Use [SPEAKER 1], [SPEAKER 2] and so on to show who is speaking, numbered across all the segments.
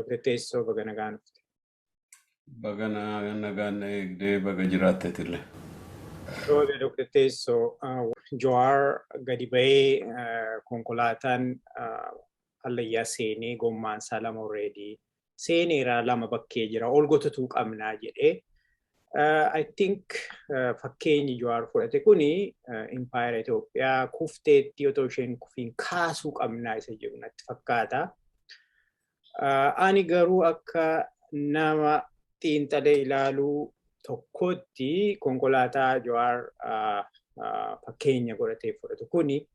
[SPEAKER 1] Dr. Teessoo, baga nagaan dhufte.
[SPEAKER 2] Baga nagaan eegdee, baga jiraatteetillee.
[SPEAKER 1] Tole, Dr. Teessoo, Jawaar gadi bahee konkolaataan hallayyaa seenee gommaan isaa lama already seeneera, lama bakkee jira, ol gototuu qabnaa jedhee. I think fakkeenyi Jawaar fudhate kuni impaayera Itoophiyaa kufteetti otoo isheen kufiin kaasuu qabnaa isa jedhu natti fakkaata. Ani garuu akka nama xiinxalee ilaaluu tokkotti konkolaataa Jawaar fakkeenya godhatee fudhatu kuni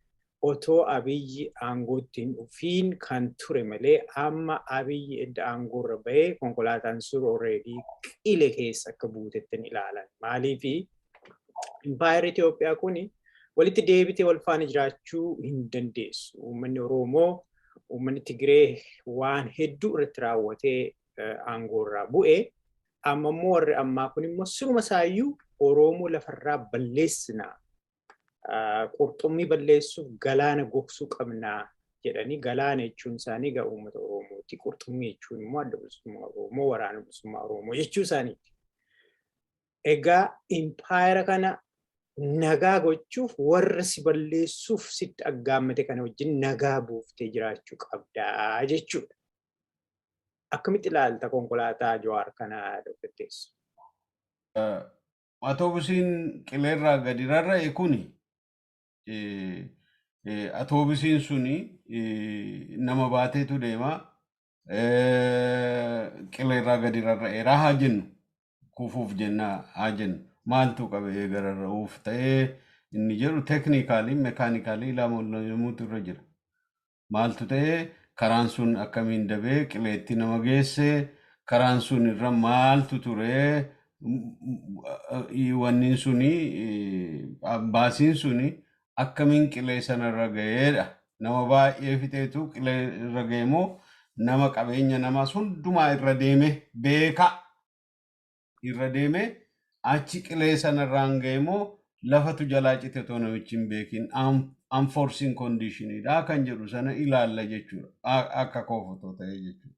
[SPEAKER 1] otoo Abiyyi aangootti hin dhufiin kan ture malee, amma Abiyyi edda aangoorra bahee konkolaataan sun already qile keessa akka buutetti hin ilaalan. Maaliifi, impaayerri Itoophiyaa kuni walitti deebitee wal faana jiraachuu hin dandeessu. Uummanni Oromoo, uummanni Tigree waan hedduu irratti raawwatee aangoorraa bu'e. Amma immoo warri ammaa kun immoo siruma isaayyuu Oromoo lafarraa balleessinaa, qurxummii balleessuuf galaana gogsuu qabnaa jedhanii, galaana jechuun isaanii egaa uummata Oromooti. Qurxummii jechuun immoo Adda Bilisummaa Oromoo, Waraana Bilisummaa Oromoo jechuu isaaniiti. Egaa impaayera kana nagaa gochuuf warra si balleessuuf sitti aggaammate kana wajjin nagaa buuftee jiraachuu qabdaa jechuudha. Akkamitti ilaalta konkolaataa Jawaar kana, Dr. Teessoo?
[SPEAKER 2] Atoobisiin qileerraa gadi rarra'e kuni, atoobisiin suni nama baateetu deema. Qileerraa gadi rarra'eera haa jennu. Kufuuf jenna haa jennu. Maaltu qabee gara rarra'uuf ta'ee inni jedhu technically, mechanically ilaalamuutu irra jira. Maaltu ta'ee, karaan sun akkamiin dabee qileetti nama geesse, karaan sun irra maaltu ture, wanni suni, baasiin suni akkamiin qilee sanarra ga'eedha. Nama baay'ee fixeetu qilee irra ga'e moo, nama qabeenya namaas hundumaa irra deeme, beekaa irra deeme, achi qilee sanarraan ga'e moo, lafatu jalaa cite otoo namichi hin beekin, unforeseen conditionidha kan jedhu sana ilaalla jechuudha. Akka koofotoo ta'e jechuudha.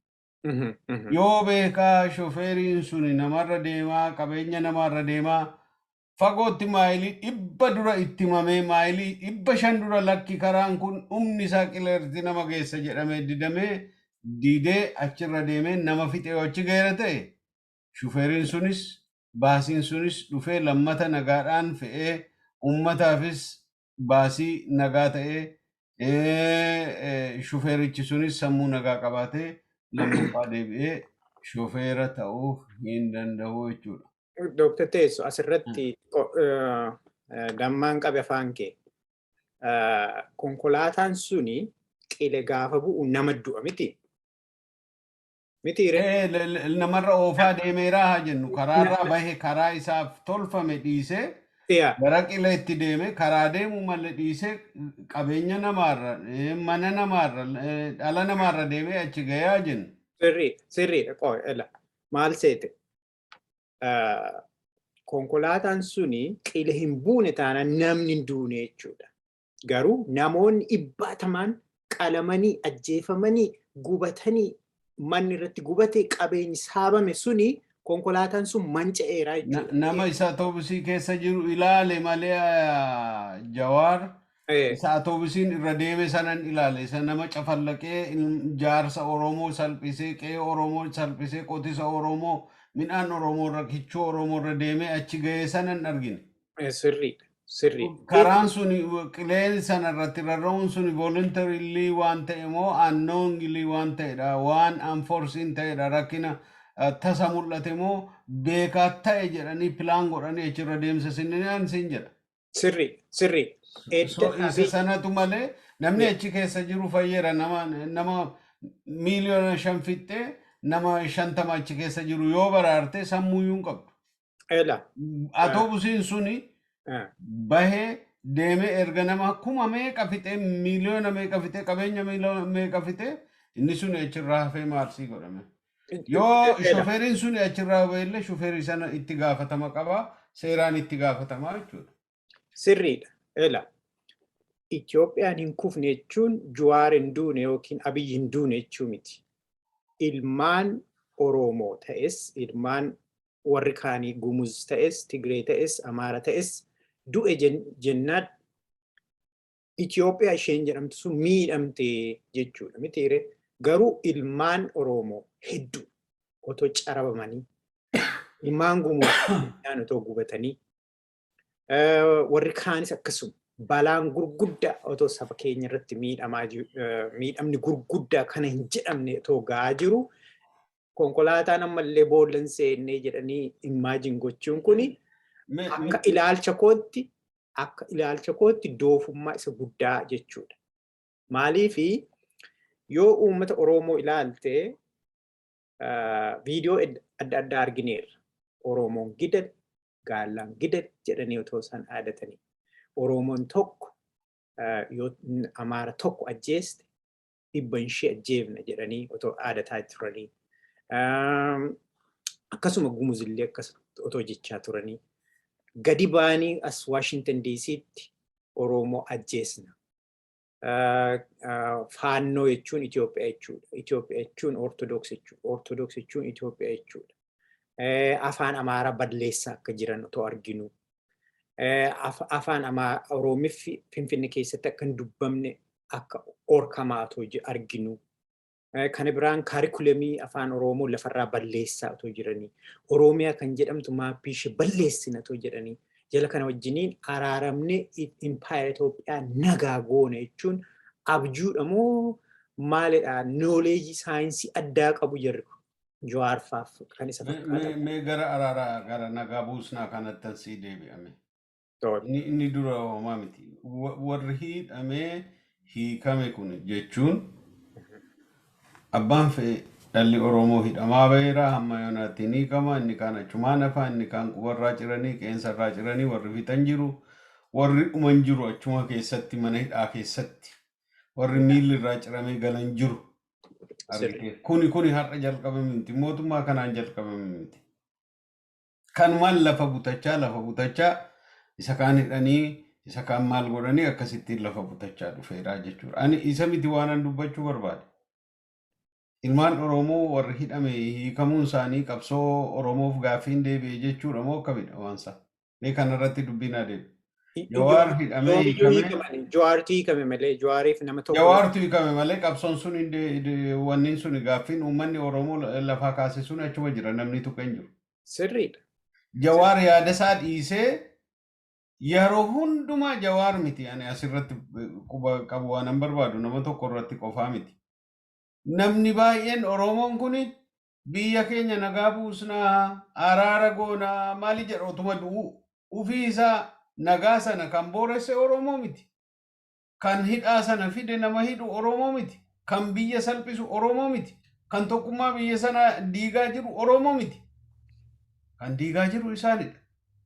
[SPEAKER 2] Yoo beekaa shofeeriin suni namarra deemaa, qabeenya namaarra deemaa, fagootti maayilii 100 dura itti himamee, maayilii 500 dura, lakki, karaan kun humni isaa qileerti nama geessa jedhamee didamee, didee achirra deemee nama fixee achi ga'eera ta'e, shufeeriin sunis baasiin sunis dhufee lammata nagaadhaan fe'ee ummataafis baasii nagaa ta'ee, shufeerichi sunis sammuu nagaa qabaatee lammaffaa deebi'ee shufeera ta'uuf hin danda'u jechuudha.
[SPEAKER 1] Dooktar Teessoo, asirratti dammaan qabe afaan kee. Konkolaataan suni qile gaafa bu'u nama du'a miti. Miti ree?
[SPEAKER 2] Namarra oofaa deemeeraa haa jennu, karaarraa bahe, karaa isaaf tolfame dhiisee gara qileetti deeme, karaa deemu malee dhiisee, qabeenya namaarra, mana namaarra, dhala namaarra deemee achi gayaa jennu.
[SPEAKER 1] Sirrii, sirriidha. Qoo maal seete? Konkolaataan suni qile hin buune taanaan namni hin duune jechuudha. Garuu namoonni dhibbaatamaan qalamanii, ajjeefamanii, gubatanii, manni irratti gubate, qabeenyi saabame suni konkolaataan sun manca'eera jechuudha.
[SPEAKER 2] Nama isa atoobisii keessa jiru ilaale malee, Jawaar isa atoobisiin irra deeme sanan ilaale, isa nama cafallaqee jaarsa Oromoo salphisee, qe'ee Oromoo salphisee, qotisa Oromoo, midhaan Oromoo irra, kichuu Oromoo irra deemee achi ga'ee sanan argine.
[SPEAKER 1] Sirriidha. Sirriidha.
[SPEAKER 2] Karaan sun qileen sana irratti rarra'uun sun voluntarily waan ta'e moo unknowingly waan ta'edha, waan unforeseen ta'edha, rakkina tasa mul'ate moo beekaa ta'e jedhanii plan godhanii achirra deemsa sinninaan siin jedha.
[SPEAKER 1] Sirrii, sirrii.
[SPEAKER 2] So isa sanatu malee namni achi keessa jiru fayyeera. Nama 5 miiliyoona fixxee nama 50 achi keessa jiru yoo baraarte sammuuyyuu hin qabdu.
[SPEAKER 1] Ela.
[SPEAKER 2] Atoobusiin suni bahee deemee erga nama kuma meeqa fixee, miiliyoona meeqa fixee, qabeenya miiliyoona meeqa fixee, inni sun achirraa hafee maarsii godhame. Yoo shofeeriin sun achirraa bahee, shofeerii sana itti gaafatama qaba, seeraan itti gaafatama jechuudha.
[SPEAKER 1] Sirriidha. Ela. Itoophiyaan hin kufne jechuun Jawaar hin duune yookiin Abiyyi hin duune jechuu miti. Ilmaan Oromoo ta'es, ilmaan warri kaanii Gumuz ta'es, Tigree ta'es, Amaara ta'es du'e jennaan Itoophiyaa isheen jedhamtu sun miidhamte jechuudha mitiire. Garuu ilmaan Oromoo hedduu otoo carabamanii, ilmaan Gumuz otoo gubatanii, warri kaanis akkasuma balaan gurguddaa otoo saba keenya irratti miidhamaa, miidhamni gurguddaa kana hin jedhamne otoo ga'aa jiru, konkolaataan ammallee boolla hin seennee jedhanii imagine gochuun kuni akka ilaalcha kootti doofummaa isa guddaa jechuudha. Maaliifi, yoo uummata Oromoo ilaalte, viidiyoo adda addaa argineerra. Oromoon gidal, gaallaan gidal jedhanii otoo isaan aadatanii. Oromoon tokko yoo Amaara tokko ajjeeste, 100 ishee ajjeefna jedhanii otoo aadataa turanii. Akkasuma Gumuzillee akkas otoo jechaa turanii. Gadi ba'anii as Washington DC'tti Oromoo ajjeesna. Faannoo jechuun Itoophiyaa jechuudha. Itoophiyaa jechuun Ortodoks jechuudha. Ortodoks jechuun Itoophiyaa jechuudha. Afaan Amaaraa balleessaa akka jiran otoo arginu. Afaan Oromiffi Finfinne keessatti akka hin dubbamne akka orkamaa otoo arginu. Kana biraan curriculumii afaan Oromoo lafarraa balleessaa otoo jiranii. Oromiyaa kan jedhamtu maappii ishee balleessina otoo jedhanii. Jala kana wajjiniin araaramne impaayera Itoophiyaa nagaa goone jechuun abjuudha moo maalidha? Knowledge saayinsii addaa qabu jarri kun. Jawaar faaf kan isa fakkaatan.
[SPEAKER 2] Mee gara araaraa, gara nagaa buusnaa kanatti sii deebi'ame. Inni dura homaa miti. Warri hidhamee hiikame kun jechuun abbaan fe'e dhalli Oromoo hidhamaa baheera, hamma yoonaatti ni hiikama, inni kaan achumaan hafa, inni kaan qubarraa ciranii, qeensarraa ciranii warri fixan jiru, warri dhuman jiru achuma keessatti mana hidhaa keessatti, warri miilli irraa ciramee galan jiru. Argitee, kuni har'a jalqabame miti, mootummaa kanaan jalqabame miti. Kanumaan lafa butachaa lafa butachaa, isa kaan hidhanii, isa kaan maal godhanii, akkasittiin lafa butachaa dhufeera jechuudha. Ani isa miti waan an dubbachuu barbaade. Ilmaan Oromoo warri hidhame hiikamuun isaanii qabsoo Oromoof gaaffiin deebi'e jechuudha moo akkamidha waan isaa? Mee kanarratti dubbiin adeemu. Jawaar hidhamee
[SPEAKER 1] Yoomiyyuu
[SPEAKER 2] hiikame.
[SPEAKER 1] Hiikamani. Jawaartu hiikame malee, Jawaariif nama tokko.
[SPEAKER 2] Jawaartu hiikame malee qabsoon sun wanni sun gaaffiin uummanni Oromoo lafaa kaase sun achuma jira, namni tuqe hin jiru.
[SPEAKER 1] Sirriidha.
[SPEAKER 2] Jawaar yaada isaa dhiisee yeroo hundumaa, Jawaar miti, ani asirratti quba qabu waan an barbaadu nama tokko irratti qofaa miti. Namni baay'een Oromoon kun biyya keenya nagaa buusnaa, araara goonaa maali jedha, otuma du'u ufii isaa nagaa sana kan booresse Oromoo miti. Kan hidhaa sana fide, nama hidhu Oromoo miti. Kan biyya salphisu Oromoo miti. Kan tokkummaa biyya sana diigaa jiru Oromoo miti. Kan diigaa jiru isaanidha.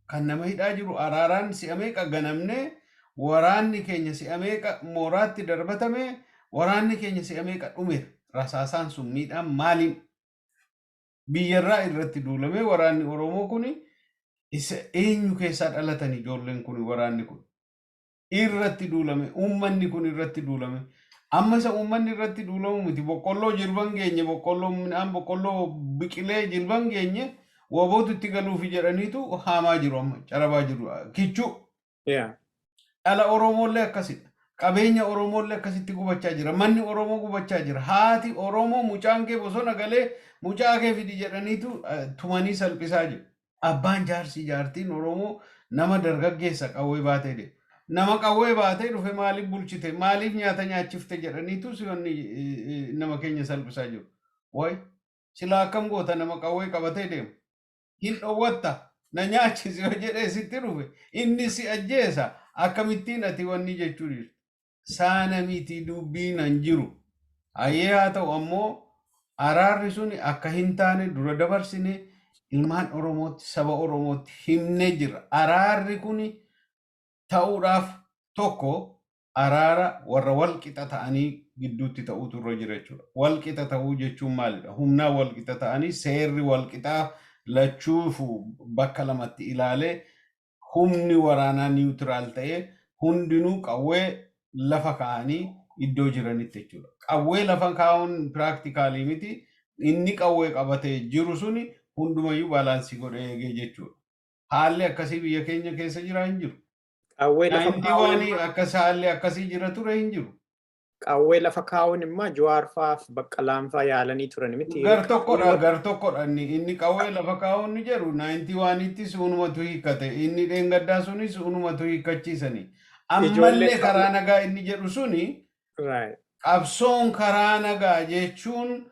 [SPEAKER 2] Kan nama hidhaa jiru, araaraan si'a meeqa ganamnee, waraanni keenya si'a meeqa mooraatti darbatame, waraanni keenya si'a meeqa dhumeera. Rasaasaan sun miidhaan maaliin biyyarraa irratti duulamee, waraanni Oromoo kun isa eenyu keessaa dhalatan, ijoolleen kun, waraanni kun irratti duulame, uummanni kun irratti duulame. Amma isa uummanni irratti duulamu miti, boqqolloo jilban geenye, boqqolloo, midhaan boqqolloo biqilee jilban geenye, wabootu itti galuufi jedhaniitu haamaa jiru, amma carabaa jiru kichuu. Dhala Oromoollee akkasidha. Qabeenya Oromoollee akkasitti gubachaa jira. Manni Oromoo gubachaa jira. Haati Oromoo mucaan kee bosona galee mucaa kee fidi jedhaniitu tumanii salphisaa jiru. Abbaan, jaarsi, jaartiin Oromoo nama dargaggeessa qawwee baatee deema. Nama qawwee baatee dhufe maaliif bulchite, maaliif nyaata nyaachifte jedhaniitu si'onni nama keenya salphisaa jiru. Wayi silaa akkam goota nama qawwee qabatee deemu? Hin dhoowwatta, na nyaachisi yoo jedhee sitti dhufe inni si ajjeesa, akkamittiin ati wanni jechuu jirtu. Saana miti dubbiin han jiru. Hayyee, haa ta'u, ammoo araarri suni akka hin taane dura dabarsine ilmaan Oromootti, saba Oromootti himnee jira. Araarri kuni ta'uudhaaf tokko araara warra wal qixa ta'anii gidduutti ta'uutu irra jira jechuudha. Wal qixa ta'uu jechuun maalidha? Humnaan wal qixa ta'anii, seerri wal qixaa lachuufu bakka lamatti ilaalee, humni waraanaa neutral ta'ee, hundinuu qawwee lafa kaa'anii iddoo jiranitti jechuudha. Qawwee lafa kaa'uun practicalii miti. Inni qawwee qabatee jiru suni hundumayyuu balance godhee eegee jechuudha. Haalli akkasii biyya keenya keessa jira hin jiru.
[SPEAKER 1] Qawwee lafa
[SPEAKER 2] Ninety
[SPEAKER 1] kaa'uun
[SPEAKER 2] one akkas haalli akkasii jira ture hin jiru.
[SPEAKER 1] Qawwee lafa kaa'uun immoo Jawaar fa'aaf Baqqalaan fa'aa yaalanii turan miti.
[SPEAKER 2] Gar tokkodha inni qawwee lafa kaa'uun ni jedhu 91ttis unumatu hiikkate, inni dheengaddaa sunis unumatu hiikkachiisani. Ammallee karaa nagaa inni jedhu suni qabsoon karaa nagaa jechuun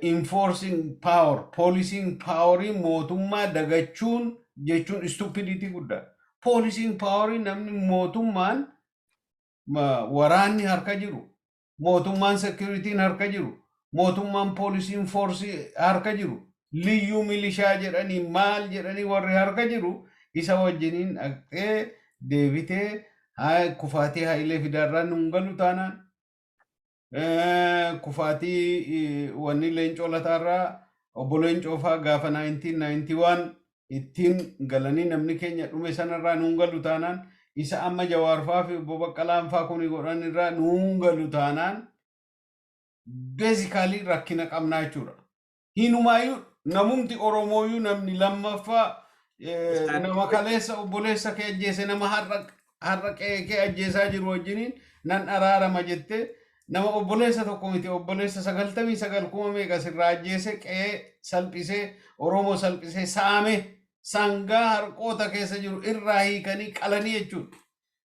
[SPEAKER 2] enforcing power, policing powerii mootummaa dagachuun jechuun stupidity guddaa. Policing powerii namni mootummaan waraanni harka jiru, mootummaan securityn harka jiru, mootummaan poolisiin force harka jiru, liyyuu milishaa jedhanii maal jedhanii warri harka jiru isa wajjiniin dhaqxee deebitee haa kufaatii Hayilee Fidaarraa nun galu taanaan, kufaatii wanni Leencoo Lataarraa, obbo Leencoo fa'aa gaafa 1991 ittiin galanii namni keenya dhume sanarraa nun galu taanaan, isa amma Jawaar fa'aa fi obbo Baqqalaan fa'aa kuni godhan irraa nun galu taanaan, basically rakkina qabnaa jechuudha. Hinumaayyuu namumti Oromooyyuu namni lammaffaa nama kaleessa obboleessa kee ajjeese, nama har'a qe'ee kee ajjeesaa jiru wajjiniin nan araarama jettee, nama obboleessa tokko miti obboleessa 99 kuma meeqa sirraa ajjeese, qe'ee salphisee, Oromoo salphisee, saame, sangaa harqoota keessa jiru irraa hiikanii qalanii jechuudha.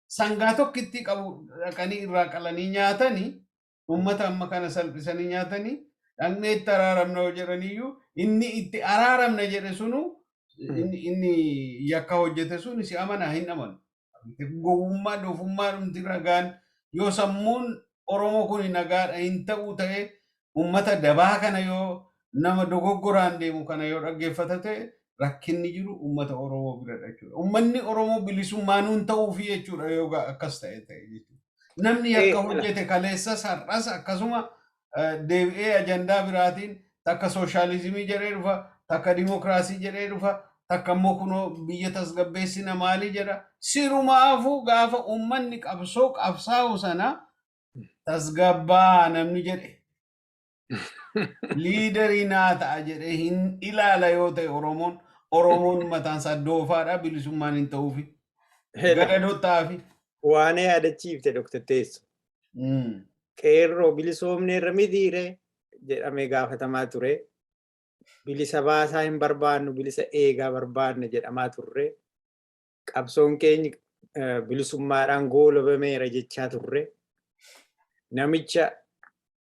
[SPEAKER 2] Sangaa tokkitti qabu dhaqanii irraa qalanii nyaatanii, uummata amma kana salphisanii nyaatanii, dhaqnee itti araaramna yoo jedhaniyyuu, inni itti araaramna jedhe sunu inni yakka hojjete sun si amanaa hin amanu. Gowwummaa doofummaa dhumti ragaan yoo sammuun Oromoo kun nagaadha hin ta'u ta'e, uummata dabaa kana yoo nama dogoggoraan deemu kana yoo dhaggeeffata ta'e, rakkinni jiru uummata Oromoo biradha jechuudha. Uummanni Oromoo bilisummaa nuun ta'uufi jechuudha yoo akkas ta'e jechuudha. Namni yakka hojjete kaleessas har'as akkasuma deebi'ee ajandaa biraatiin takka sooshaalizimii jedhee dhufa, takka dimokiraasii jedhee dhufa, takka immoo kunoo biyya tasgabbeessina maalii jedha. Sirumaafuu gaafa uummanni qabsoo qabsaa'u sana tasgabbaa namni jedhe leaderii naa ta'a jedhee hin ilaala yoo ta'e, Oromoon mataan isaa doofaadha, bilisummaan hin ta'uufi. Gadadoo ta'aafi.
[SPEAKER 1] Waan yaadachiifte, Dr. Teessoo. Qeerroo bilisoomneerra mitiire jedhamee gaafatamaa ture. Bilisa baasaa hin barbaannu, bilisa eegaa barbaanna jedhamaa turre. Qabsoon keenya bilisummaadhaan goolabameera jechaa turre. Namicha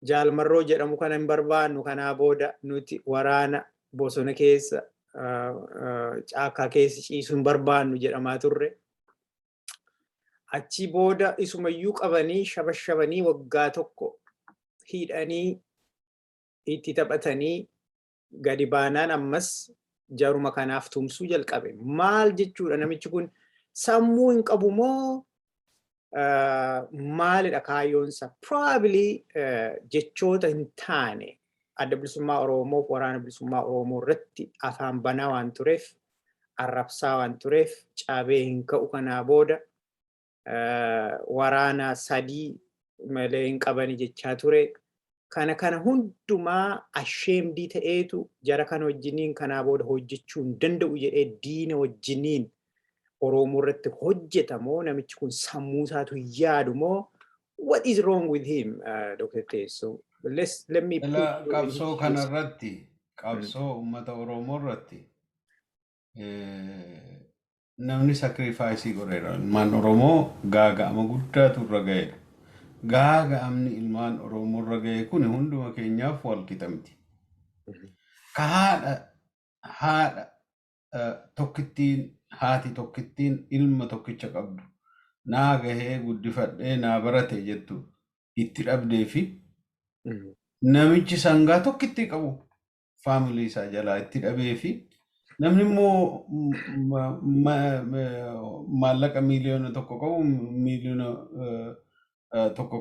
[SPEAKER 1] Jaalmarroo jedhamu kana hin barbaannu, kanaa booda nuti waraana bosona keessa caakkaa keessa ciisu hin barbaannu jedhamaa turre. Achi booda isumayyuu qabanii shabashabanii waggaa tokko hidhanii itti taphatanii gadi baanaan ammas jaruma kanaaf tumsuu jalqabe. Maal jechuudha, namichi kun sammuu hin qabu moo maalidha kaayyoonsa? Probably jechoota hin taane Adda Bilisummaa Oromoo, Waraana Bilisummaa Oromoo irratti afaan banaa waan tureef, arrabsaa waan tureef, cabee hin ka'u, kanaa booda waraana sadii malee hin qabani jechaa ture. Kana hundumaa ashamed ta'eetu jara kana wajjiniin kanaa booda hojjechuu hin danda'u jedhee diina wajjiniin Oromoo irratti hojjeta moo, namichi kun sammuu isaatu hin yaadu moo, what is wrong with him, Dr. Teessoo? Let me put you in
[SPEAKER 2] Qabsoo
[SPEAKER 1] his shoes.
[SPEAKER 2] Kanarratti, qabsoo uummata Oromoo irratti namni sacrifice godheera. Ilmaan Oromoo gaaga'ama guddaatu irra ga'eera. Gaaga'amni ilmaan Oromoo irra ga'e kun hunduma keenyaaf wal qixa miti. Ka haadha tokkittiin, haati tokkittiin ilma tokkicha qabdu naa gahee guddifadhee naa barate jettu itti dhabdee fi namichi sangaa tokkitti qabu family isaa jalaa itti dhabee fi namni immoo maallaqa 1 miiliyoona qabu 1 miiliyoona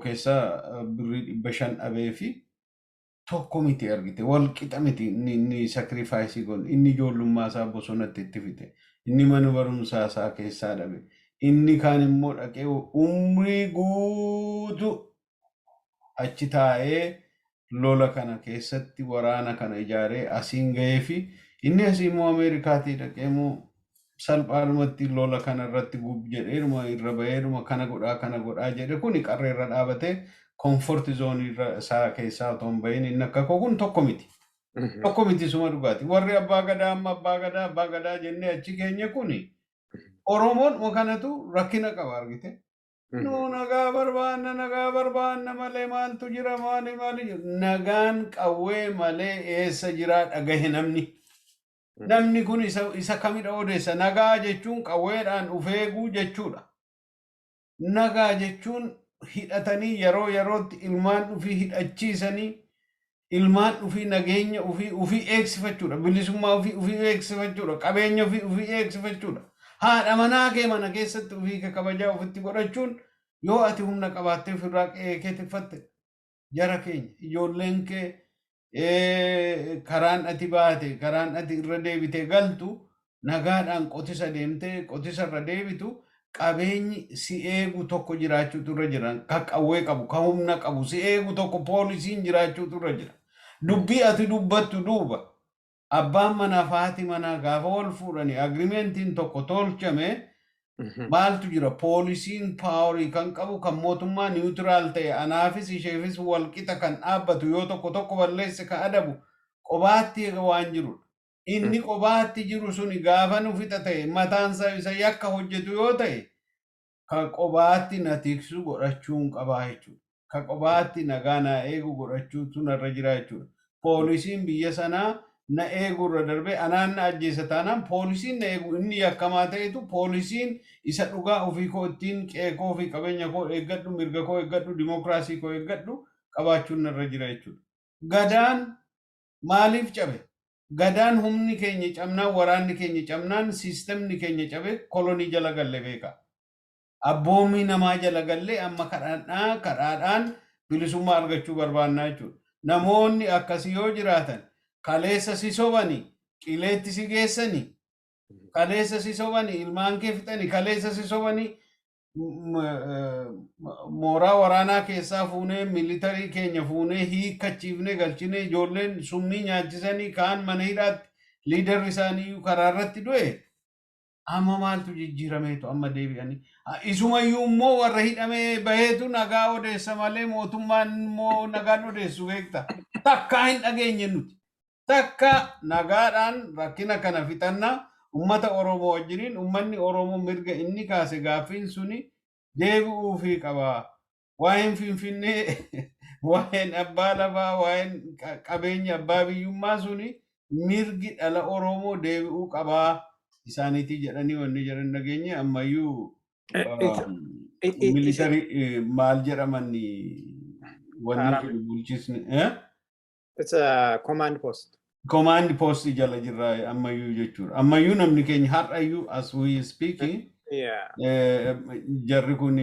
[SPEAKER 2] keessaa birrii 500 dhabee fi tokko miti, argite, wal qixa miti. Inni sacrifice godhe, inni ijoollummaa isaa bosonatti itti fixe, inni mana barumsaa isaa keessaa dhabe, inni kaan immoo dhaqee umrii guutuu achi taa'ee Lola kana keessatti waraana kana ijaaree asiin ga'ee fi inni asii immoo Ameerikaatii dhaqee immoo salphaadhumatti lola kana irratti gub jedheeruma irra ba'eeruma kana godhaa kana godhaa jedhe. Kuni qarree irra dhaabatee comfort zone irra isaa keessaa otoo hin bahin inni akka koo kun tokko miti. Tokko miti, suma dhugaati. Warri abbaa gadaa amma abbaa gadaa abbaa gadaa jennee achi keenya kuni Oromoon kanatu rakkina qaba, argite. Nu nagaa barbaanna, nagaa barbaanna malee maaltu jira? Maali maali jiru? Nagaan qawwee malee eessa jira dhagahe namni? Namni kun isa kamidha odeessa? Nagaa jechuun qawweedhaan of eeguu jechuudha. Nagaa jechuun hidhatanii yeroo yerootti ilmaan ofii hidhachiisanii ilmaan ofii nageenya ofii ofii eegsifachuudha. Bilisummaa ofii ofii eegsifachuudha. Qabeenya ofii ofii eegsifachuudha. Haadha manaa kee mana keessatti ofii kee kabajaa ofitti godhachuun yoo ati humna qabaattee ofirraa qe'ee kee tikfatte, jara keenya ijoolleen kee karaan ati baate, karaan ati irra deebitee galtu nagaadhaan qotisa deemtee qotisa irra deebitu, qabeenyi si eegu tokko jiraachuutu irra jira. Ka qawwee qabu, ka humna qabu si eegu tokko, poolisiin jiraachuutu irra jira. Dubbii ati dubbattu duuba abbaan manaa fi haati manaa gaafa wal fuudhanii agreementiin tokko tolchame maaltu jira? Poolisiin powerii kan qabu, kan mootummaa neutral ta'e, anaafis isheefis walqixa kan dhaabbatu, yoo tokko tokko balleesse kan adabu qobaatti waan jirudha. Inni qobaatti jiru suni gaafa nu fixa ta'e, mataansaa isa yakka hojjetu yoo ta'e, kan qobaatti na tiksu godhachuun qabaa jechuudha. Kan qobaatti nagaa na eegu godhachuutu narra jira jechuudha. Poolisiin biyya sanaa na eegu irra darbee anaan na ajjeesa taanaan, poolisiin na eegu inni yakkamaa ta'etu poolisiin isa dhugaa ofii koo ittiin qe'ee koo fi qabeenya koo eeggadhu, mirga koo eeggadhu, dimookiraasii koo eeggadhu qabaachuun narra jira jechuudha. Gadaan maaliif cabe? Gadaan humni keenya cabnaan, waraanni keenya cabnaan, systemni keenya cabe, kolonii jala galle beeka. Abboommii namaa jala gallee amma kadhaadhaa kadhaadhaan bilisummaa argachuu barbaannaa jechuudha. Namoonni akkasii yoo jiraatan, kaleessa si sobanii qileetti si geessanii, kaleessa si sobanii ilmaan kee fixanii, kaleessa si sobanii mooraa waraanaa keessaa fuunee, military keenya fuunee hiikkachiifnee galchinee, ijoolleen summii nyaachisanii kaan mana hidhaatti, leaderri isaanii karaa irratti du'e. Amma maaltu jijjiirameetu amma deebi'anii isumayyuu immoo warra hidhamee baheetu nagaa odeessa malee mootummaan immoo nagaan odeessu beekta takkaa hin dhageenye nuti. Takka nagaadhaan rakkina kana fixannaa ummata Oromoo wajjiniin, ummanni Oromoo mirga inni kaase gaaffiin suni deebi'uufii qaba. Waa'een Finfinnee, waa'een abbaa lafaa, waa'een qabeenya abbaa biyyummaa suni mirgi dhala Oromoo deebi'uu qabaa isaaniitii jedhanii wanni jedhan dhageenye ammayyuu military maal jedhaman wanni kun bulchisni?
[SPEAKER 1] It's a command post.
[SPEAKER 2] Command post jala jirra ammayyuu jechuudha. Ammayyuu namni keenya har'ayyuu, as we speaking, jarri kun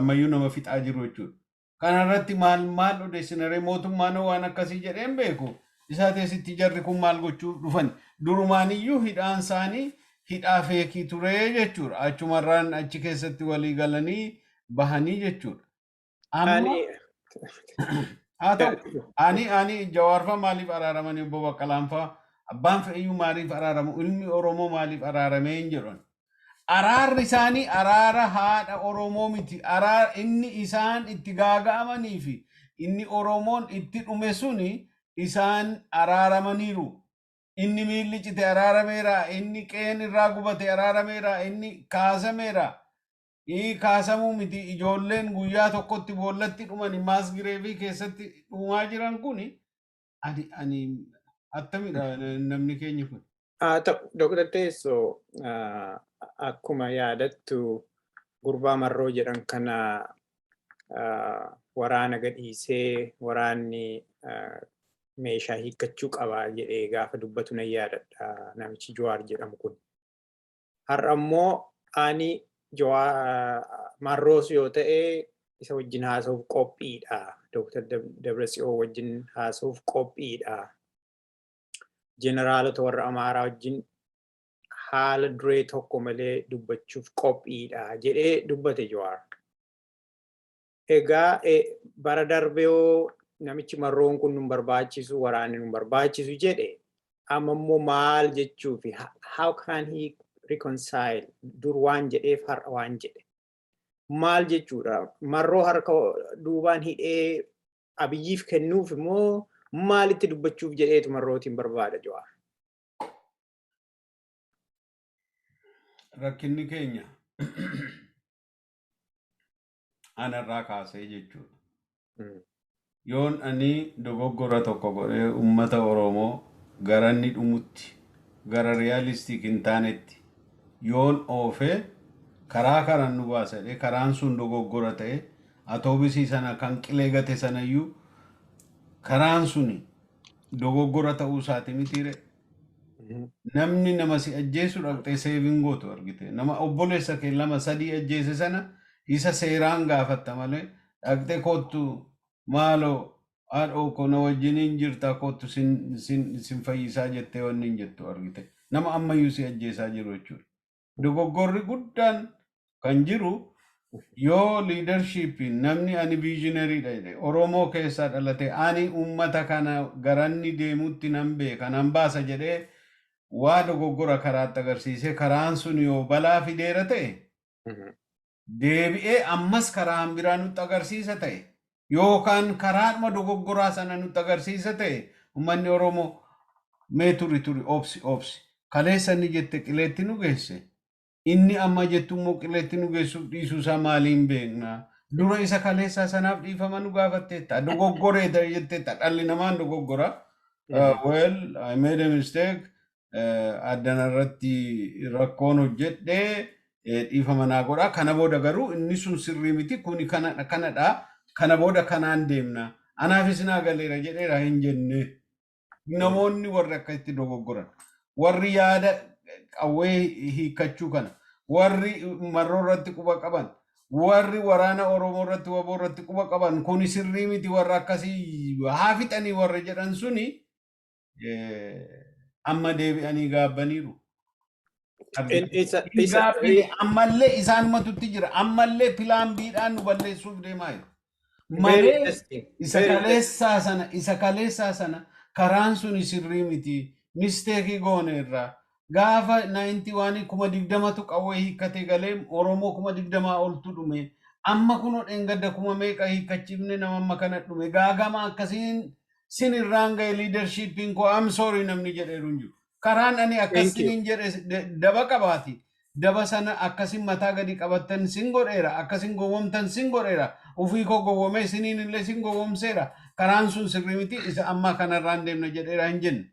[SPEAKER 2] ammayyuu nama fixaa jiru jechuudha. Kanarratti maal maal odeessinaree? Mootummaan waan akkasii jedheen beeku. Isaa teessitti jarri kun maal gochuuf dhufan? Durumaaniyyuu hidhaan isaanii hidhaa fake ture jechuudha. Achumarraan achi keessatti walii galanii bahanii jechuudha. Amma haa ta'u, ani Jawaarfaa maaliif araaramanii, obbo Baqqalaanfaa, abbaan fe'iyyuu maaliif araaramu, ilmi Oromoo maaliif araaramee hin jedhan. Araarri isaanii araara haadha Oromoo miti. Araara inni isaan itti gaaga'amanii fi inni Oromoon itti dhume suni isaan araaramaniiru. Inni miilli cite araarameera, inni qeen irraa gubate araarameera, inni kaasameera. Kaasamuu miti, ijoolleen guyyaa tokkotti boollatti dhumani, mass grave keessatti dhumaa jiran kuni ani attamidha namni keenya kun?
[SPEAKER 1] Haa ta'u, Dr. Teessoo, akkuma yaadattu gurbaa Marroo jedhan kana waraana gadhiisee waraanni meeshaa hiikkachuu qaba jedhee gaafa dubbatu nan yaadadha namichi Jawaar jedhamu kun. Har'a immoo ani Marroos yoo ta'e isa wajjin haasa'uuf qophiidha. Dr. Dabratsiyoon wajjin haasa'uuf qophiidha. Jeneraalota warra Amaaraa wajjin haala duree tokko malee dubbachuuf qophiidha jedhee dubbate Jawaar. Egaa bara darbee yoo Namichi Marroon kun nun barbaachisu, waraanni nun barbaachisu jedhe, amma immoo maal jechuufi? How can he reconcile dur waan jedheef har'a waan jedhe? Maal jechuudha? Marroo harka duubaan hidhee Abiyyiif kennuuf immoo maalitti dubbachuuf jedheetu Marrootiin barbaada Jawaar?
[SPEAKER 2] Rakkinni keenya anarraa kaasee jechuudha. Yoon ani dogoggora tokko godhee uummata Oromoo gara inni dhumutti, gara realistic hin taanetti yoon oofee, karaa kanan nu baasa jedhee, karaan sun dogoggora ta'e, atoobisii sana kan qilee gate sanayyuu karaan suni dogoggora ta'uu isaati mitiire. Namni nama si ajjeesu dhaqxee save hin gootu argite. Nama obboleessa kee lama sadii ajjeese sana isa seeraan gaafatta malee dhaqxee "Koottu maaloo, haadhoo koo, na wajjiniin jirta, koottu sin fayyisaa" jettee wanni hin jettu argite. Nama ammayyuu si ajjeesaa jiru jechuudha. Dogoggorri guddaan kan jiru yoo leadershipiin namni ani visionarydha jedhe Oromoo keessaa dhalate, ani uummata kana garanni deemutti nan beeka, nan baasa jedhee waa dogoggora karaatti agarsiisee, karaan sun yoo balaa fideera ta'e, deebi'ee ammas karaa biraa nutti agarsiisa ta'e yookaan karaadhuma dogoggoraa sana nutti agarsiisa ta'e, uummanni Oromoo mee turi turi, obsi obsi, kaleessa inni jette qileetti nu geesse, inni amma jettu immoo qileetti nu geessuuf dhiisuu isaa maaliin beekna? Dura isa kaleessaa sanaaf dhiifama nu gaafatteetta, dogoggoree jetteetta. Dhalli namaan dogoggora. Well, I made a mistake, addana irratti rakkoon hojjedhee dhiifama naa godha. Kana booda garuu inni sun sirrii miti, kuni kanadha, kana booda kanaan deemna, anaafis naa galeera jedheera hin jenne. Namoonni warri akkasitti dogoggoran, warri yaada qawwee hiikkachuu kana, warri Marroo irratti quba qaban, warri waraana Oromoo irratti, WBO irratti quba qaban, kuni sirrii miti, warra akkasii haa fixanii warra jedhan suni amma deebi'anii gaabbaniiru. Gaabbine ammallee isaanumatutti jira. Ammallee plan Bdhaan nu balleessuuf deemaa jiru. Malee isa kaleessaa sana karaan suni sirrii miti. Mistake goone irraa. Gaafa 91 20,000tu qawwee hiikkatee galee, Oromoo 20,000 oltu dhume. Amma kunoo dheengadda kuma meeqa hiikkachiifne, nama amma kana dhume. Gaagama akkasiin sin irraan ga'e leadershipiin koo, am sorry namni jedheeru hin jiru. Karaan ani akkasiniin jedhe daba qabaati. Daba sana akkasin mataa gadi qabattan sin godheera. Akkasin gowwomtan sin godheera. Ufii koo gowwomee siniin illee sin gowwomseera. Karaan sun sirrii miti, isa ammaa kanarraan deemna jedheera hin jenne.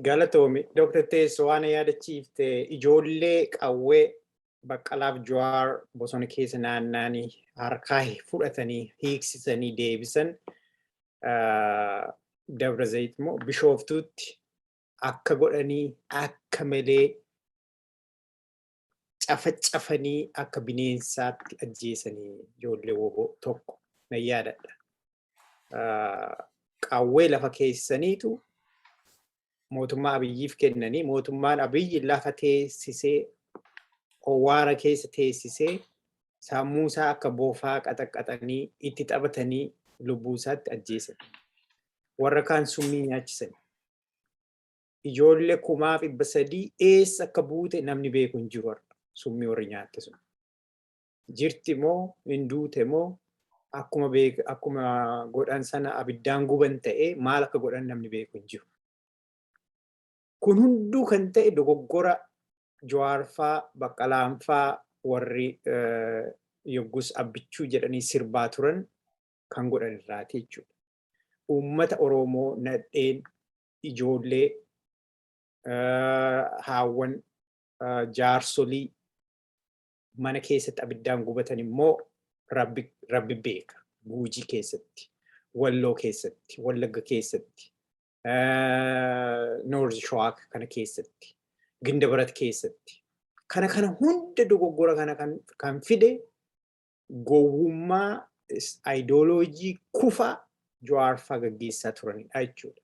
[SPEAKER 1] Galatoomi. Dr. Teessoo, waan yaadachiifte, ijoollee qawwee Baqqalaaf Jawaar bosona keessa naanna'anii harkaa fudhatanii hiiksisanii deebisan Dabra Zayit immoo Bishooftuutti akka godhanii, akka malee cafacafanii, akka bineensaatti ajjeesanii ijoollee WBO tokko nan yaadadha. Qawwee lafa keessaniitu mootummaa Abiyyiif kennanii, mootummaan Abiyyi lafa teessisee, owwaara keessa teessisee, sammuu isaa akka bofaa qaxaqqaxanii itti taphatanii lubbuu isaatti ajjeesan. Warra kaan summii nyaachisan. Ijoollee 3,300 eessa akka buute namni beeku hin jiru har'a, summii warri nyaatte sun. Jirti moo hin duute moo akkuma beek akkuma godhan sana abiddaan guban ta'ee maal akka godhan namni beeku hin jiru. Kun hunduu kan ta'e dogoggora Jawaarfaa, Baqqalaanfaa, warri yoggus Abbichuu jedhanii sirbaa turan kan godhan irraati jechuudha. Uummata Oromoo nadheen, ijoollee, haawwan, jaarsolii mana keessatti abiddaan gubatan immoo rabbi beeka. Guujii keessatti, Walloo keessatti, Wallagga keessatti, North Shawaa kana keessatti, Gindabarat keessatti. Kana kana hunda dogoggora kana kan fide gowwummaa ideology kufa Jawaarfaa gaggeessaa turanidha jechuudha.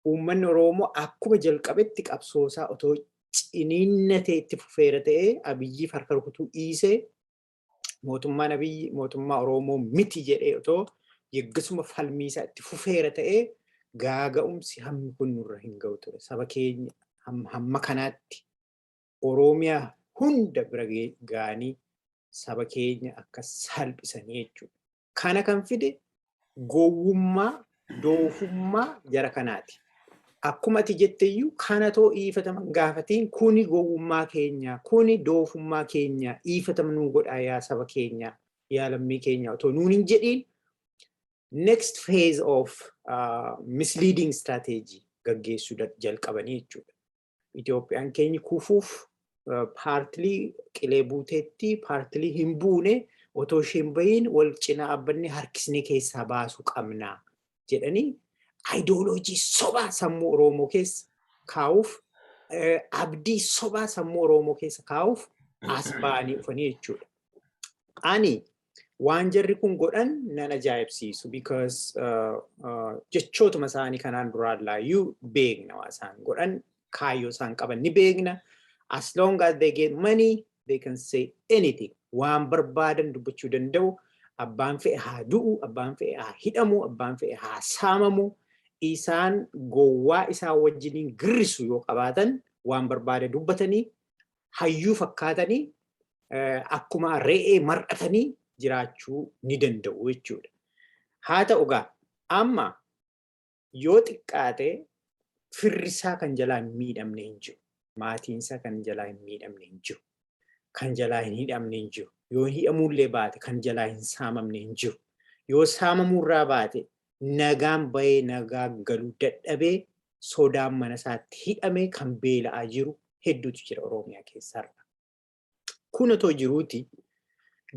[SPEAKER 1] Uummanni Oromoo akkuma jalqabetti qabsoosaa otoo ciniinnatee itti fufeera ta'ee, Abiyyiif harka rukutuu dhiisee, mootummaan Abiyyi mootummaa Oromoo miti jedhee otoo Yeggasuma falmiisaa itti fufeera ta'ee gaaga'umsi hammi kun nurra hin ga'u ture. Saba keenya hamma kanaatti Oromiyaa hunda bira ga'anii saba keenya akka salphisanii jechuudha. Kana kan fide gowwummaa, doofummaa jara kanaati. Akkuma ati jetteyyuu kana too dhiifataman gaafatiin kuni gowwummaa keenya, kuni doofummaa keenya, dhiifatama nuu godhaa yaa saba keenya, yaa lammii keenya otoo nuun hin jedhiin next phase of misleading strategy gaggeessuu jalqabanii jechuudha. Itoophiyaan keenya kufuuf partly qilee buuteetti, partly hin buune, otoo isheen bahiin wal cinaa dhaabbanni harkisnee keessaa baasuu qabna jedhanii ideology sobaa sammuu Oromoo keessa kaa'uuf, abdii sobaa sammuu Oromoo keessa kaa'uuf as ba'anii dhufanii jechuudha. Ani waan jarri kun godhan nan ajaa'ibsiisu because jechootuma isaanii kanaan duraan laayyuu beekna, waan isaan godhan, kaayyoo isaan qaban ni beekna. As long as they get money, they can say anything. Waan barbaadan dubbachuu danda'u. Abbaan fe'e haa du'u, abbaan fe'e haa hidhamu, abbaan fe'e haa saamamu. Isaan gowwaa isaan wajjiniin girrisu yoo qabaatan waan barbaade dubbatanii hayyuu fakkaatanii akkuma re'ee mar'atanii jiraachuu ni danda'u jechuudha. Haa ta'u gaa, amma yoo xiqqaate firrisaa kan jalaa hin miidhamne hin jiru. Maatiinsaa kan jalaa hin miidhamne hin jiru. Kan jalaa hin hidhamne hin jiru. Yoo hidhamuullee baate kan jalaa hin saamamne hin jiru. Yoo saamamuurraa baate nagaan bahee nagaa galuu dadhabee sodaan mana isaatti hidhamee kan beela'aa jiru hedduutu jira Oromiyaa keessarra. Kun otoo jiruuti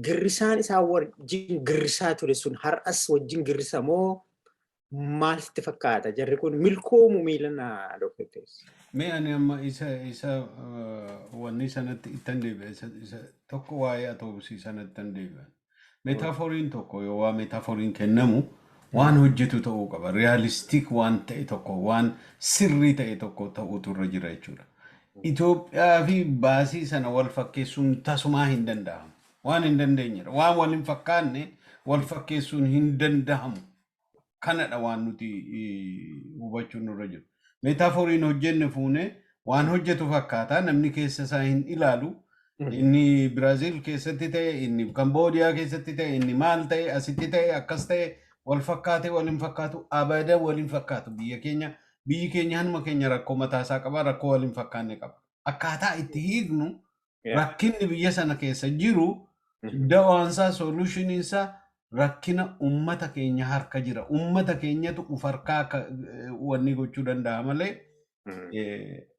[SPEAKER 1] girrisaan isaa wajjin girrisaa ture sun har'as wajjin girrisa moo maal sitti fakkaata? Jarri kun milkoomu miilana, Dr. Teess?
[SPEAKER 2] Mee ani amma isa wanni sanatti ittan deebi'a, isa tokko waa'ee atoobisii sanatti ittan deebi'a. Metaphoriin tokko yoo waa metaphoriin kennamu waan hojjetu ta'uu qaba. Realistic waan ta'e tokko, waan sirrii ta'e tokko ta'uutu irra jira jechuudha. Itoophiyaa fi baasii sana wal fakkeessuun tasumaa hin danda'amu. Waan hin dandeenyedha. Waan wal hin fakkaanne wal fakkeessuun hin danda'amu. Kanadha waan nuti hubachuun nurra jiru. Metaphoriin hojjenne fuunee waan hojjetu fakkaata, namni keessa isaa hin ilaalu. Inni Biraaziil keessatti ta'e, inni Kamboodiyaa keessatti ta'e, inni maal ta'e, asitti ta'e, akkas ta'e, wal fakkaate wal hin fakkaatu, abada wal hin fakkaatu. Biyya keenya, biyyi keenya hanuma keenya rakkoo mataasaa qaba, rakkoo wal hin fakkaanne qaba. Akkaataa itti hiiknu rakkinni biyya sana keessa jiru da'oonsaa, solutioniinsaa rakkina ummata keenya harka jira. Ummata keenyatu uf harkaa wanni gochuu danda'a malee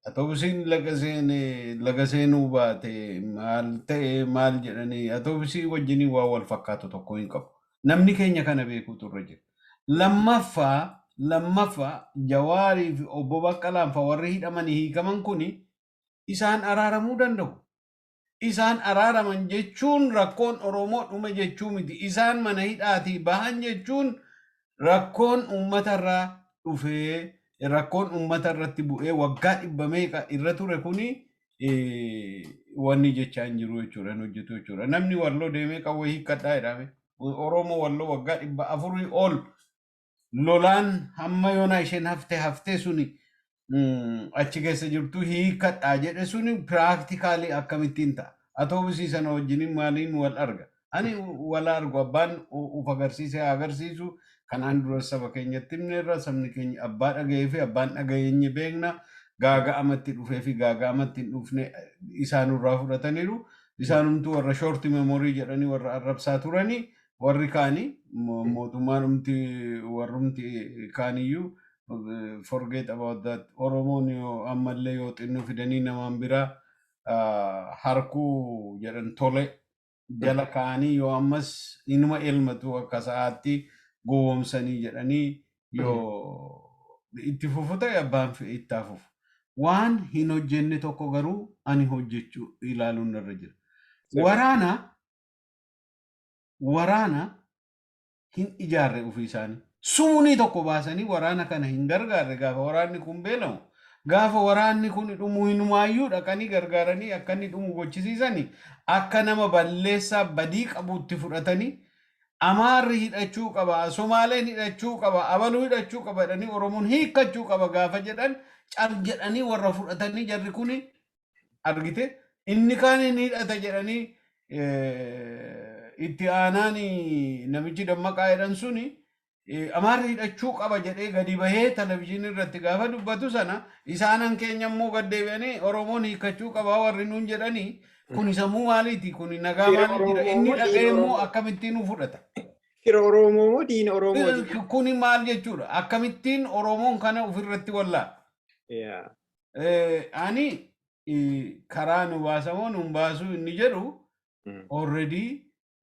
[SPEAKER 2] atoobisiin laga seenee laga seenuu baate maal ta'e maal jedhanii atoobisii wajjiniin waan wal fakkaatu tokko hin qabu. Namni keenya kana beekuutu irra jira. Lammaffaa, Jawaarii fi obbo Baqqalaan fa warri hidhamanii hiikaman kuni isaan araaramuu danda'u. Isaan araaraman jechuun rakkoon Oromoo dhume jechuu miti. Isaan mana hidhaatii bahan jechuun rakkoon uummatarraa dhufee, rakkoon uummata irratti bu'ee waggaa dhibba meeqa irra ture kuni wanni jechaa hin jiru jechuudha, hin hojjetu jechuudha. Namni Walloo deemee qawwee hiikkadhaa jedhame. Oromoo Walloo waggaa 400 ol lolaan hamma yoona isheen haftee haftee suni achi keessa jirtu hiikkadhaa jedhe suni practically akkamittiin ta'a? Atoobisii sana wajjiniin maaliin wal arga? Ani wal argu, abbaan uf agarsiisee haa agarsiisu. Kanaan dura saba keenyatti himneerra, sabni keenya abbaa dhaga'ee fi abbaan dhaga'eenye beekna. Gaaga'amatti dhufee fi gaaga'amatti hin dhufne isaanurraa fudhataniiru. Isaanumtuu warra short memory jedhanii warra arrabsaa turanii warri kaanii mootummaan umti warrumti kaaniyyuu forget about that. Oromoon yoo ammallee yoo xinnu fidanii namaan biraa harkuu jedhan tole jala kaanii yoo ammas inuma elmatu akka sa'aatti gowwoomsanii jedhanii yoo itti fufu ta'e abbaan fe'e itti haa fufu. Waan hin hojjenne tokko garuu ani hojjechuu ilaaluun irra jira. Waraana hin ijaarre ofii isaanii. Suunii tokko baasanii waraana kana hin gargaarre gaafa waraanni kun beelamu. Gaafa waraanni kun dhumu hinumaayyuu dhaqanii gargaaranii akka inni dhumu gochisiisanii akka nama balleessaa badii qabuutti fudhatanii Amaarri hidhachuu qaba, Somaaleen hidhachuu qaba, abaluu hidhachuu qaba jedhanii, Oromoon hiikkachuu qaba gaafa jedhan, cal jedhanii warra fudhatanii, jarri kuni argite, inni kaan inni hidhata jedhanii, itti aanaan namichi Dammaqaa jedhan suni Amaarri hidhachuu qaba jedhee gadi bahee televizyiinii irratti gaafa dubbatu sana, isaanan keenya immoo gad deebi'anii Oromoon hiikkachuu qaba warri nuun jedhanii, kun sammuu maaliiti? Kun nagaa
[SPEAKER 1] Fira
[SPEAKER 2] maalii jira?
[SPEAKER 1] Oromoo
[SPEAKER 2] Inni
[SPEAKER 1] moo
[SPEAKER 2] dhaqee
[SPEAKER 1] diina
[SPEAKER 2] immoo
[SPEAKER 1] Oromoo?
[SPEAKER 2] akkamittiin nu fudhata?
[SPEAKER 1] Fira Oromoo moo diina Oromooti?
[SPEAKER 2] Kuni maal jechuudha? Akkamittiin Oromoon kana ofirratti wallaala?
[SPEAKER 1] Yeah.
[SPEAKER 2] Ani karaa nu baasamoo nu hin baasuu inni jedhu, already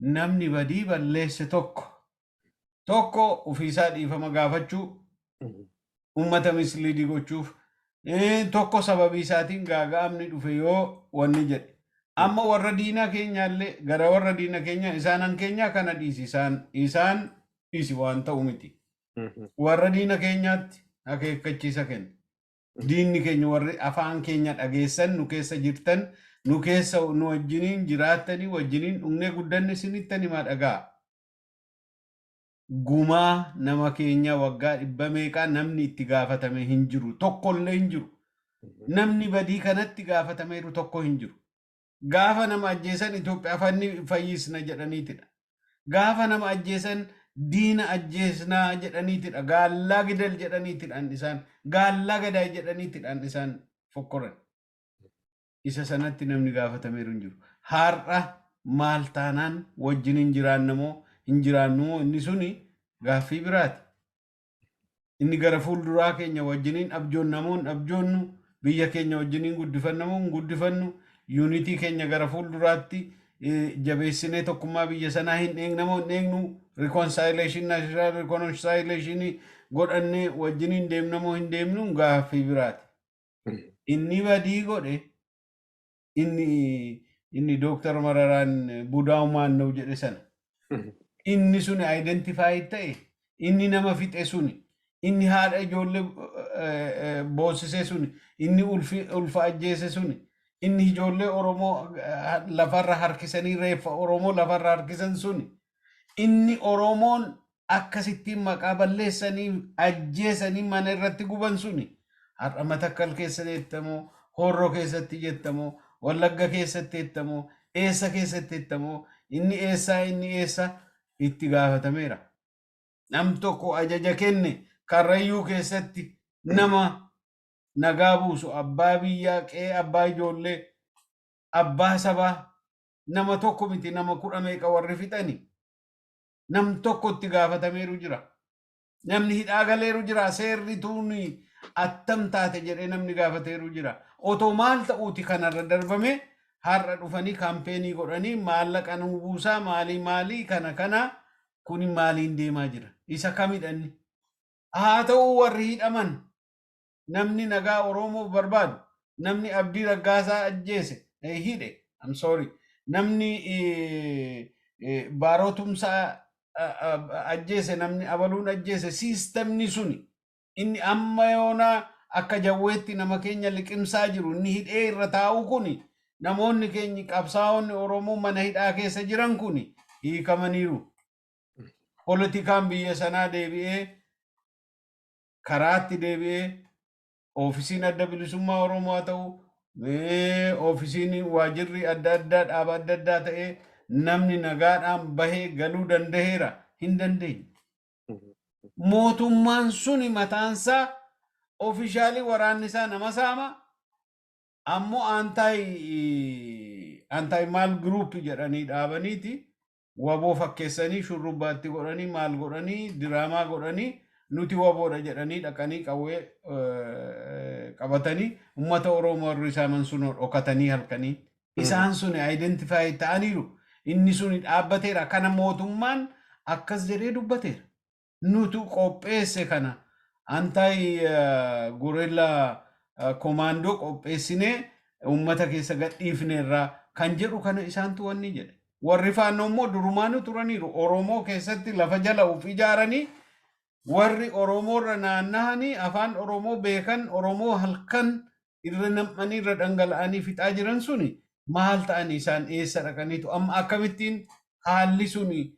[SPEAKER 2] namni badii balleesse tokko tokko ofiisaa dhiifama gaafachuu, ummata mislead gochuuf, tokko sababii isaatiin gaaga'amni dhufe yoo wanni jedhe, amma warra diinaa keenyaallee, gara warra diina keenyaa, isaanan keenyaa kana dhiisi, isaan dhiisi, waan ta'u miti. Warra diina keenyaatti akeekkachiisa kenna. Diinni keenya warri afaan keenya dhageessan, nu keessa jirtan, nu keessa nu wajjiniin jiraattanii, wajjiniin dhugnee guddanne, isinittan himaa, dhagaa. Gumaa nama keenya waggaa dhibba meeqaa namni itti gaafatame hin jiru. Tokkollee hin jiru. Namni badii kanatti gaafatameeru tokko hin jiru. Gaafa nama ajjeesan Itoophiyaa fanni fayyisna jedhaniitidha. Gaafa nama ajjeesan diina ajjeesnaa jedhaniitidha. Gaallaa gidal jedhaniitidhaan isaan, gaallaa gadaa jedhaniitidhaan isaan fokkoran. Isa sanatti namni gaafatameeru hin jiru. Har'a maal taanaan wajjin hin jiraannamoo hin jiraannumoo, inni suni gaaffii biraati. Inni gara fuulduraa keenya wajjiniin abjoonnamoo hin abjoonnu, biyya keenya wajjiniin guddifannamoo hin guddifannu, unity keenya gara fuulduraatti jabeessinee tokkummaa biyya sanaa hin eegnamoo hin eegnu, reconciliation, national reconciliation godhannee wajjiniin deemnamoo hin deemnu gaaffii biraati. Inni badii godhe, inni Dooktar Mararaan budaa'umaan na'u jedhe sana. Inni suni identify ta'e, inni nama fixe suni, inni haadha ijoollee boossise suni, inni ulfa ajjeese suni, inni ijoollee Oromoo lafarra harkisanii, reeffa Oromoo lafarra harkisan suni, inni Oromoon akkasittiin maqaa balleessanii ajjeesanii mana irratti guban suni, har'a Matakkal keessa jettamoo, Horroo keessatti jettamoo, Wallagga keessatti jettamoo, eessa keessatti jettamoo, inni eessaa, inni eessa itti gaafatameera? Nam tokko ajaja kenne, Karrayyuu keessatti nama nagaa buusu, abbaa biyyaa, qe'ee abbaa ijoollee, abbaa sabaa, nama tokko miti, nama kudha meeqa warri fixani. Nam tokko itti gaafatameeru jira? Namni hidhaa galeeru jira? Seerri tuuni attam taate jedhee namni gaafateeru jira? Otoo maal ta'uuti kanarra darbame, har'a dhufanii campaign godhanii maallaqa nu buusaa, maalii maalii kana kuni maaliin deemaa jira? Isa kamidhanni? Haa ta'u, warri hidhaman, namni nagaa Oromoof barbaadu, namni Abdii Raggaasaa ajjeese, hidhe, I'm sorry, namni Baaroo Tumsaa ajjeese, namni abaluun ajjeese, systemni suni inni amma yoonaa akka jawweetti nama keenya liqimsaa jiru, inni hidhee irra taa'u kuni, namoonni keenya qabsaa'onni Oromoo mana hidhaa keessa jiran kuni hiikamaniiru. Poolitikaan biyya sanaa deebi'ee karaatti deebi'ee, oofisiin Adda Bilisummaa Oromoo haa ta'u, oofisiin waajirri adda addaa dhaaba adda addaa ta'ee, namni nagaadhaan bahee galuu danda'eera? Hin dandeenye. Mootummaan suni mataansaa officially waraanni isaa nama saama, ammoo anti maal group jedhanii dhaabaniiti, waboo fakkeessanii, shurrubbaatti godhanii, maal godhanii, diraamaa godhanii, nuti waboodha jedhanii dhaqanii qawwee qabatanii ummata Oromoo warri isaaman sun dhokatanii halkanii isaan sun identify ta'aniiru. Inni sun dhaabbateera. Kana mootummaan akkas jedhee dubbateera. Nutu qopheesse kana, anti guerrilla commando qopheessinee ummata keessa gadhiifneerraa kan jedhu kana isaantu wanni jedhe. Warri Faannoo immoo durumaanuu turaniiru. Oromoo keessatti lafa jala of ijaaranii, warri Oromoorra naannahanii, afaan Oromoo beekan, Oromoo halkan irra nam'anii irra dhangala'anii fixaa jiran suni maal ta'anii, isaan eessa dhaqaniitu, amma akkamittiin haalli suni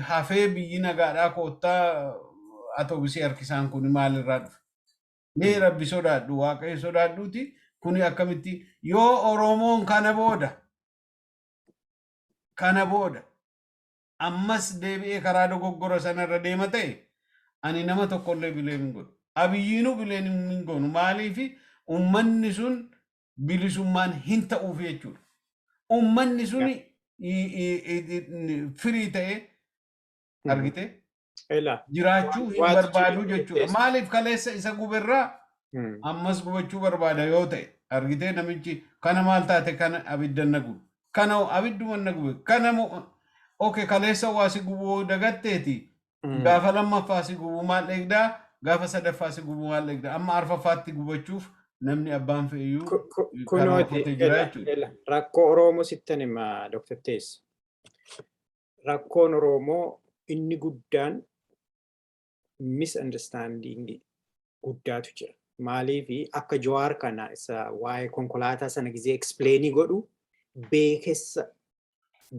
[SPEAKER 2] Hafee biyyi nagaadhaa koottaa atoobisii harkisaan kun maalirraa dhufe? Mee Rabbi sodaadhu, Waaqayyo sodaadhuuti, kuni akkamitti yoo Oromoon kana booda ammas deebi'ee karaa dogoggora sanarra deema ta'e, ani nama tokkollee blame hin godhu. Abiyyiinuu blame hin goonu. Maaliifi ummanni sun bilisummaan hin ta'uuf jechuudha. Ummanni sun firii ta'ee argite jiraachuu hin barbaadu jechuudha. Maaliif kaleessa isa guberraa ammas gubachuu barbaada yoo ta'e, argitee, namichi kana maal taate, kana abiddan na gube, kana abidduma na gube, kana okay, kaleessa waa si gubuu dagatteeti, gaafa lammaffaa si gubuu maal eegdaa? Gaafa sadaffaa si gubuu maal eegdaa? Amma arfaffaatti gubachuuf namni abbaan fe'iyyuu
[SPEAKER 1] Kunooti
[SPEAKER 2] jira jechuudha.
[SPEAKER 1] Rakkoo Oromoo sittan hima, Dr. Teess. Rakkoon Oromoo inni guddaan misunderstanding guddaatu jira. Maaliif akka Jawaar kana isa waa'ee konkolaataa sana gizee explainii godhu beekessa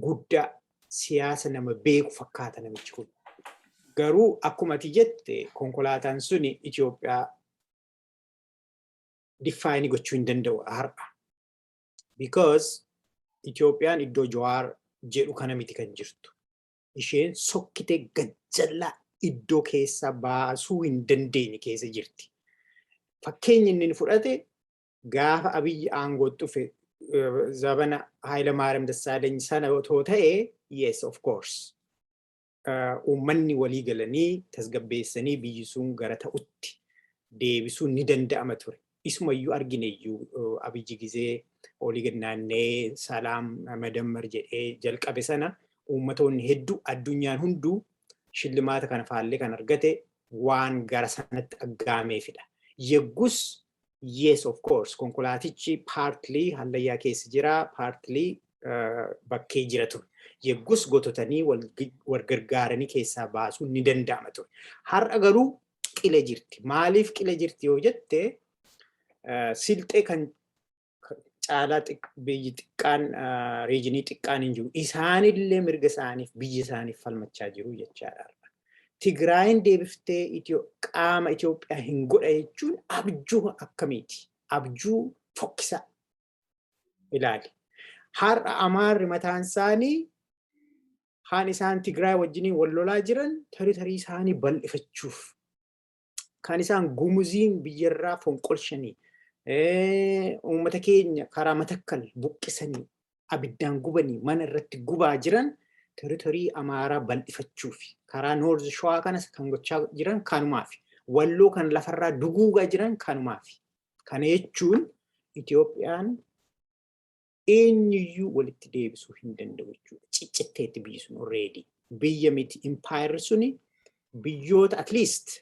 [SPEAKER 1] guddaa siyaasa nama beeku fakkaata namichi kun. Garuu akkuma ati jette, konkolaataan suni Itoophiyaa define gochuu hin danda'u har'a. Because Itoophiyaan iddoo Jawaar jedhu kana miti kan jirtu. Isheen sokkitee gajjallaa iddoo keessa baasuu hin dandeenye keessa jirti. Fakkeenyi inni fudhate gaafa Abiyyi aangootti dhufe zabana Haayila Maariyaam Dassaalany sana otoo ta'e, yes, of course. Uummanni walii galanii tasgabbeessanii biyyi sun gara ta'utti deebisuun ni danda'ama ture. Isumayyuu argine iyyuu, Abiyyi gizee olii gad naannee salaam madammar jedhee jalqabe sana, uummatoonni hedduu, addunyaan hunduu shillimaata kana faallee kan argate waan gara sanatti aggaameefidha. Yeggus, yes, of course, konkolaatichi partly hallayyaa keessa jira, partly bakkee jira ture. Yeggus gototanii wal gargaaranii keessaa baasuun ni danda'ama ture. Har'a garuu qile jirti. Maaliif qile jirti yoo jette, Silxee kan caalaa biyyi xiqqaan, regionii xiqqaan hin jiru. Isaanillee mirga isaaniif, biyya isaaniif falmachaa jiru jechaadha. Tigraayin deebiftee qaama Itoophiyaa hin godha jechuun abjuu akkamiiti? Abjuu fokkisaa ilaali. Har'a Amaarri mataan isaanii haan isaan Tigraay wajjiniin wal lolaa jiran territory isaanii bal'ifachuuf. Kan isaan Gumuziin biyyarraa fonqolchanii, uummata keenya karaa Matakkal buqqisanii, abiddaan gubanii, mana irratti gubaa jiran territory Amaaraa bal'ifachuuf. Karaa North Shawaa kanas kan gochaa jiran kanumaaf. Walloo kan lafarraa duguugaa jiran kanumaaf. Kana jechuun Itoophiyaan eenyuyyuu walitti deebisuu hin danda'u jechuudha. Ciccitteetti biyyi sun already. Biyya miti, empire suni biyyoota, at least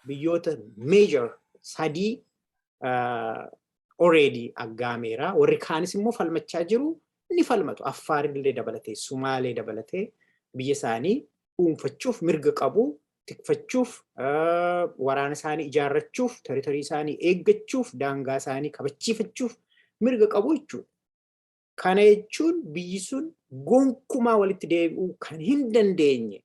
[SPEAKER 1] biyyoota major sadii already aggaameera. Warri kaanis immoo falmachaa jiru, ni falmatu. Affaarillee dabalatee, Sumaalee dabalatee biyya isaanii dhuunfachuuf mirga qabu, tikfachuuf, waraana isaanii ijaarrachuuf, territory isaanii eeggachuuf, daangaa isaanii kabachiifachuuf mirga qabu jechuudha. Kana jechuun biyyi sun gonkumaa walitti deebi'uu kan hin dandeenye,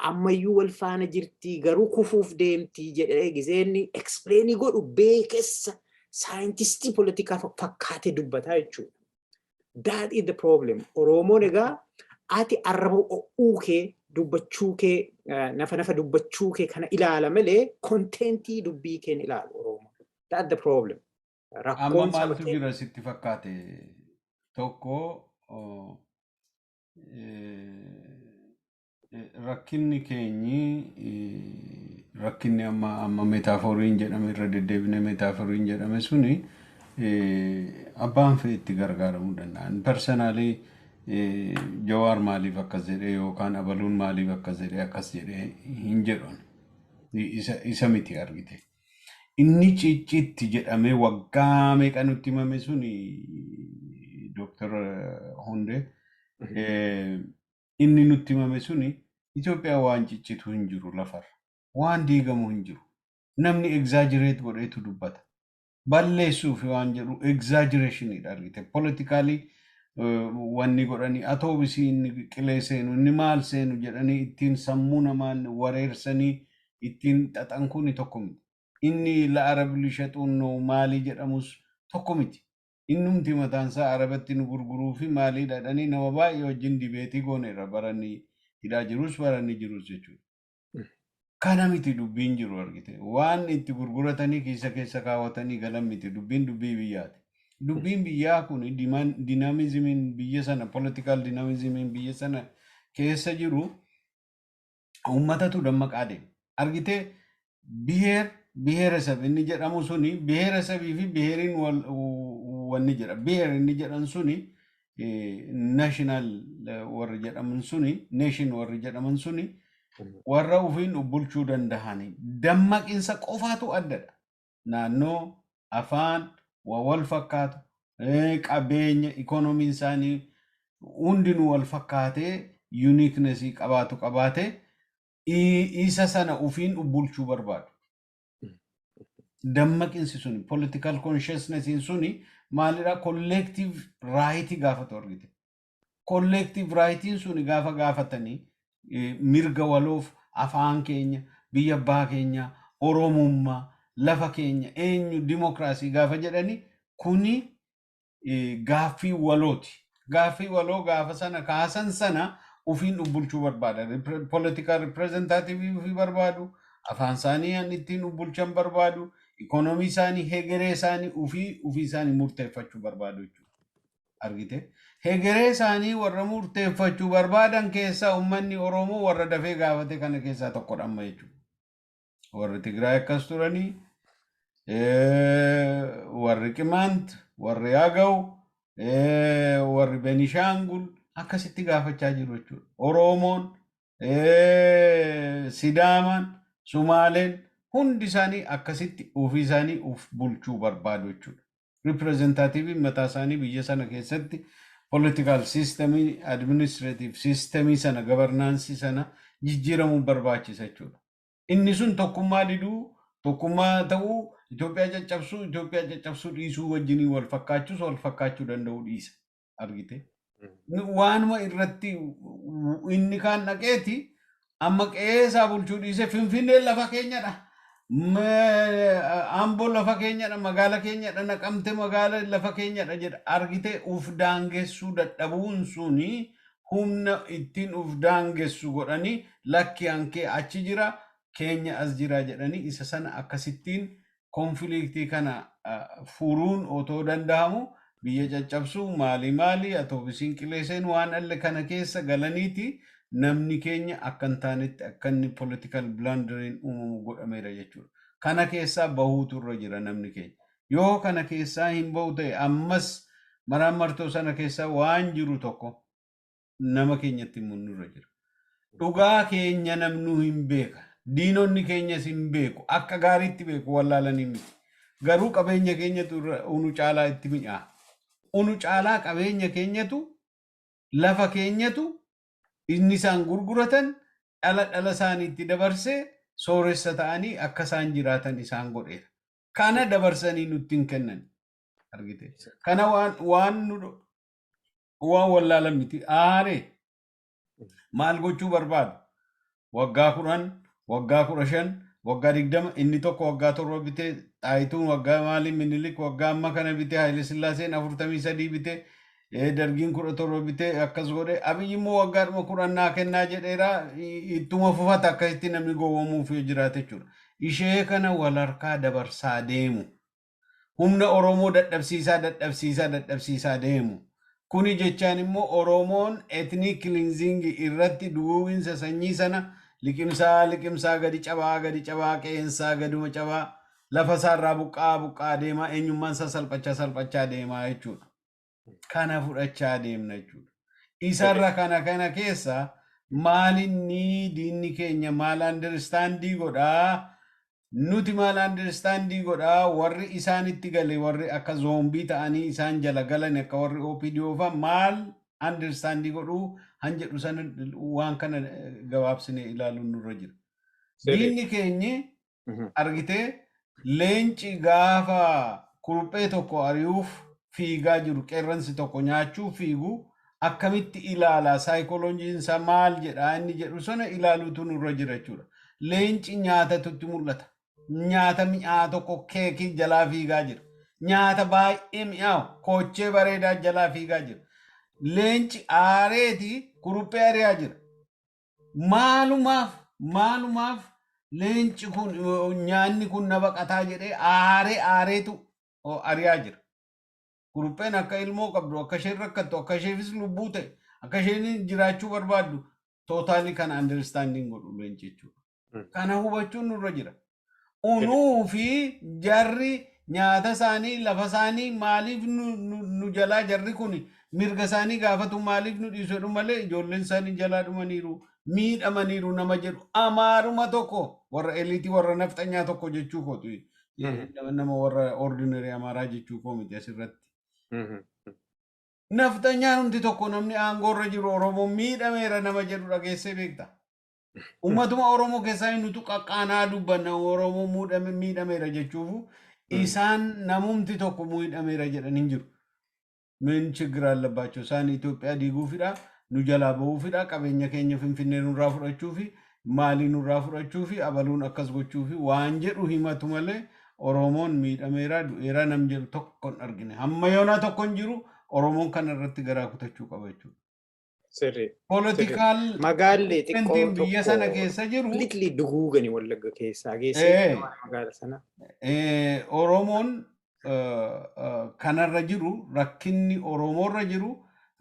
[SPEAKER 1] ammayyuu wal faana jirti, garuu kufuuf deemti jedhee gizeenni explainii godhu beekessa saayintistii poolitikaa fakkaatee dubbataa jechuudha. That is the problem. Oromoon egaa ati arraba o'uu kee, dubbachuu kee, nafa nafa dubbachuu kee kana ilaala malee contentii dubbii kee ilaalu Oromoon. That's the problem.
[SPEAKER 2] Amma
[SPEAKER 1] Rakkoon saba
[SPEAKER 2] maaltu
[SPEAKER 1] keenya.
[SPEAKER 2] jira sitti fakkaate? Tokko, rakkinni keenyi, rakkinni amma amma metaphoriin jedhame, irra deddeebine metaphoriin jedhame suni, abbaan fe'e itti gargaaramuu danda'an. Personally, Jawaar maaliif akkas jedhee yookaan abaluun maaliif akkas jedhee hin jedhu. Isa miti, argite. Inni ciccitti jedhamee waggaa meeqa nutti himame suni, Dooktar Hundee, inni nutti himame suni, Itoophiyaa waan ciccitu hin jiru lafarra. Waan diigamu hin jiru. Namni exaggerate godheetu dubbata. Balleessuuf waan jedhu exaggerationidha, argite. Politically Wanni godhanii atoobisii inni qilee seenu, inni maal seenu jedhanii ittiin sammuu namaan wareersanii ittiin xaxan kuni tokko miti. Inni la Arab lishaxuun maalii jedhamus tokko miti. Innumti mataan isaa Arabatti nu gurguruu fi maalii dhadhanii nama baay'ee wajjin debate gooneerra, baranii hidhaa jirus baranii jirus jechuudha. Kana miti dubbiin jiru, argite. Waan itti gurguratanii keessa keessa kaawwatanii galan miti dubbiin, dubbii biyyaati. Dubbiin biyyaa kun dynamismiin biyya sana, political dynamismiin biyya sana keessa jiru, uummatatu dammaqaa deema. Argitee, biheer ብሔረሰብ inni jedhamu suni ብሔረሰbii fi biheeriin wanni jedha. Biheer inni jedhan suni national warri jedhaman suni, nation warri jedhaman suni, warra ofiin bulchuu dandahani. Dammaqinsa qofaatu addadha. Naannoo, afaan, waa wal fakkaatu, qabeenya, ikoonomiin isaanii hundinuu wal fakkaatee uniquenessii qabaatu qabaatee isa sana ofiin bulchuu barbaadu. Dammaqinsi suni, political consciousnessiin suni maalidha? Collective rightii gaafatu, argite. Collective rightiin suni gaafa gaafatanii mirga waloof, afaan keenya, biyya abbaa keenya, Oromummaa, lafa keenya, eenyu, dimokiraasii gaafa jedhani, kuni gaaffii walooti. Gaaffii waloo gaafa sana kaasan sana ofiin bulchuu barbaada. Political representative ofii barbaadu, afaan isaanii ittiin bulchan barbaadu, ikoonomii isaanii, hegeree isaanii ofii ofii isaanii murteeffachuu barbaadu jechuudha. Argite? Hegeree isaanii warra murteeffachuu barbaadan keessaa uummanni Oromoo warra dafee gaafate kana keessaa tokkodha amma jechuudha. Warri Tigraay akkas turanii, warri Qimaant, warri Agaw, warri Benishaangul akkasitti gaafachaa jiru jechuudha. Oromoon, Sidaamaan, Sumaaleen hundi isaanii akkasitti ofii isaanii of bulchuu barbaadu jechuudha. Representativeiin mataa isaanii biyya sana keessatti political systemii, administrative systemii sana, governanceii sana jijjiiramuu barbaachisa jechuudha. Inni sun tokkummaa diduu, tokkummaa ta'uu, Itoophiyaa caccabsuu, Itoophiyaa caccabsuu dhiisuu wajjinii wal fakkaachuus wal fakkaachuu danda'uu dhiisa. Argite? Waanuma irratti inni kaan dhaqeeti amma qe'ee isaa bulchuu dhiise, Finfinneen lafa keenyadha. Amboo lafa keenyadha, magaala keenyadha, Naqamte magaala lafa keenyadha jedha. Argite, uf daangessuu dadhabuun suni humna ittiin uf daangessu godhanii, lakki hankee achi jira, keenya as jira jedhanii isa sana akkasittiin conflictii kana furuun otoo danda'amu, biyya caccabsuu, maali maali, atoobisiin qileeseen waan alle kana keessa galaniiti namni keenya akka hin taanetti akka inni political blunderiin uumamu godhameera jechuudha. Kana keessaa bahuutu irra jira namni keenya. Yoo kana keessaa hin bahu ta'e, ammas maraan martoo sana keessaa waan jiru tokko nama keenyatti himuun nurra jira. Dhugaa keenya namnuu hin beeka. Diinonni keenyas hin beeku. Akka gaariitti beeku, wallaalanii miti. Garuu qabeenya keenyatu unu caalaa itti mi'aa. Unu caalaa qabeenya keenyatu, lafa keenyatu inni isaan gurguratan dhala dhala isaaniitti dabarsee sooressa ta'anii akka isaan jiraatan isaan godheera. Kana dabarsanii nutti hin kennan. Argite. Kana waan nu waan wallaalan miti. Aaree maal gochuu barbaadu? Waggaa 10, waggaa 15, waggaa 20, inni tokko waggaa 7 bitee, Xaayituun waggaa maalii, Minilik waggaa amma kana bitee, Haayile Sillaaseen 43 bitee, Dargiin 17 bitee akkas godhe, Abiyyi immoo waggaadhuma 10 naa kennaa jedheera, ittuma fufata. Akkasitti namni gowwoomuuf yoo jiraate jechuudha. Ishee kana wal harkaa dabarsaa deemu. Humna Oromoo dadhabsiisaa dadhabsiisaa dadhabsiisaa deemu. Kuni jechaan immoo Oromoon ethnic cleansing irratti duguuginsa sanyii sana liqimsaa liqimsaa gadi cabaa gadi cabaa, qeensaa gaduma cabaa, lafa isaarraa buqqaa buqqaa deemaa, eenyummaan isaa salphachaa salphachaa deemaa jechuudha. Kana fudhachaa deemna jechuudha. Isarra kana keessa maalinni diinni keenya maal understandii godhaa, nuti maal understandii godhaa, warri isaanitti gale, warri akka zombie ta'anii isaan jala galan akka warri OPDO fa maal understandii godhuu han jedhu sana waan kana gabaabsine ilaaluun nurra jira. Diinni keenyi, argitee, leenci gaafa kuruphee tokko ari'uuf fiigaa jiru, qeerransi tokko nyaachuu fiigu akkamitti ilaala, saayikolojiin isaa maal jedha inni jedhu sana ilaaluutu nurra jira jechuudha. Leenci nyaatatutti mul'ata. Nyaata mi'aa tokko keekii jalaa fiigaa jira. Nyaata baay'ee mi'aawu koochee bareedaa jalaa fiigaa jira. Leenci aareeti kuruphee ari'aa jira. Maalumaaf leenci kun nyaanni kun na baqataa jedhee aaree aareetu ari'aa jira. Kurupheen akka ilmoo qabdu, akka isheen rakkattu, akka isheefis lubbuu ta'e, akka isheen jiraachuu barbaaddu totally kan understanding godhu leenci jechuudha. Kana hubachuun nurra jira. Unuu fi jarri nyaata isaanii, lafa isaanii maaliif nu jalaa jarri kun mirga isaanii gaafatu, maaliif nu dhiisu jedhu malee ijoolleen isaanii jalaa dhumaniiru, miidhamaniiru nama jedhu amaaruma tokko, warra eliitii, warra nafxanyaa tokko jechuu kootu, nama warra ordinary amaaraa jechuu koo miti asirratti. Nafxanyaan hundi tokko, namni aangoo irra jiru Oromoo miidhameera nama jedhu dhageessee beekta? Uummatuma Oromoo keessaa nutu qaqqaanaa dubbanna. Oromoo miidhameera jechuufu isaan namumti tokko miidhameera jedhan hin jiru. ምን ችግር አለባቸው? Isaan Itoophiyaa diiguufidha, nu jalaa bahuufidha, qabeenya keenya Finfinnee nurraa fudhachuufi, maalii nurraa fudhachuufi, abaluun akkas gochuufi waan jedhu himatu malee Oromoon miidhameera, du'eera nam jedhu tokko hin argine. Hamma yoonaa tokko hin jiru. Oromoon kana irratti garaa kutachuu qaba jechuudha.
[SPEAKER 1] Sirri.
[SPEAKER 2] Political
[SPEAKER 1] Magaalli xiqqoo
[SPEAKER 2] biyya sana
[SPEAKER 1] tokko
[SPEAKER 2] keessa jiru
[SPEAKER 1] completely duguugani Wallagga keessaa geessee magaala sana.
[SPEAKER 2] Oromoon kanarra jiru, rakkinni Oromoorra jiru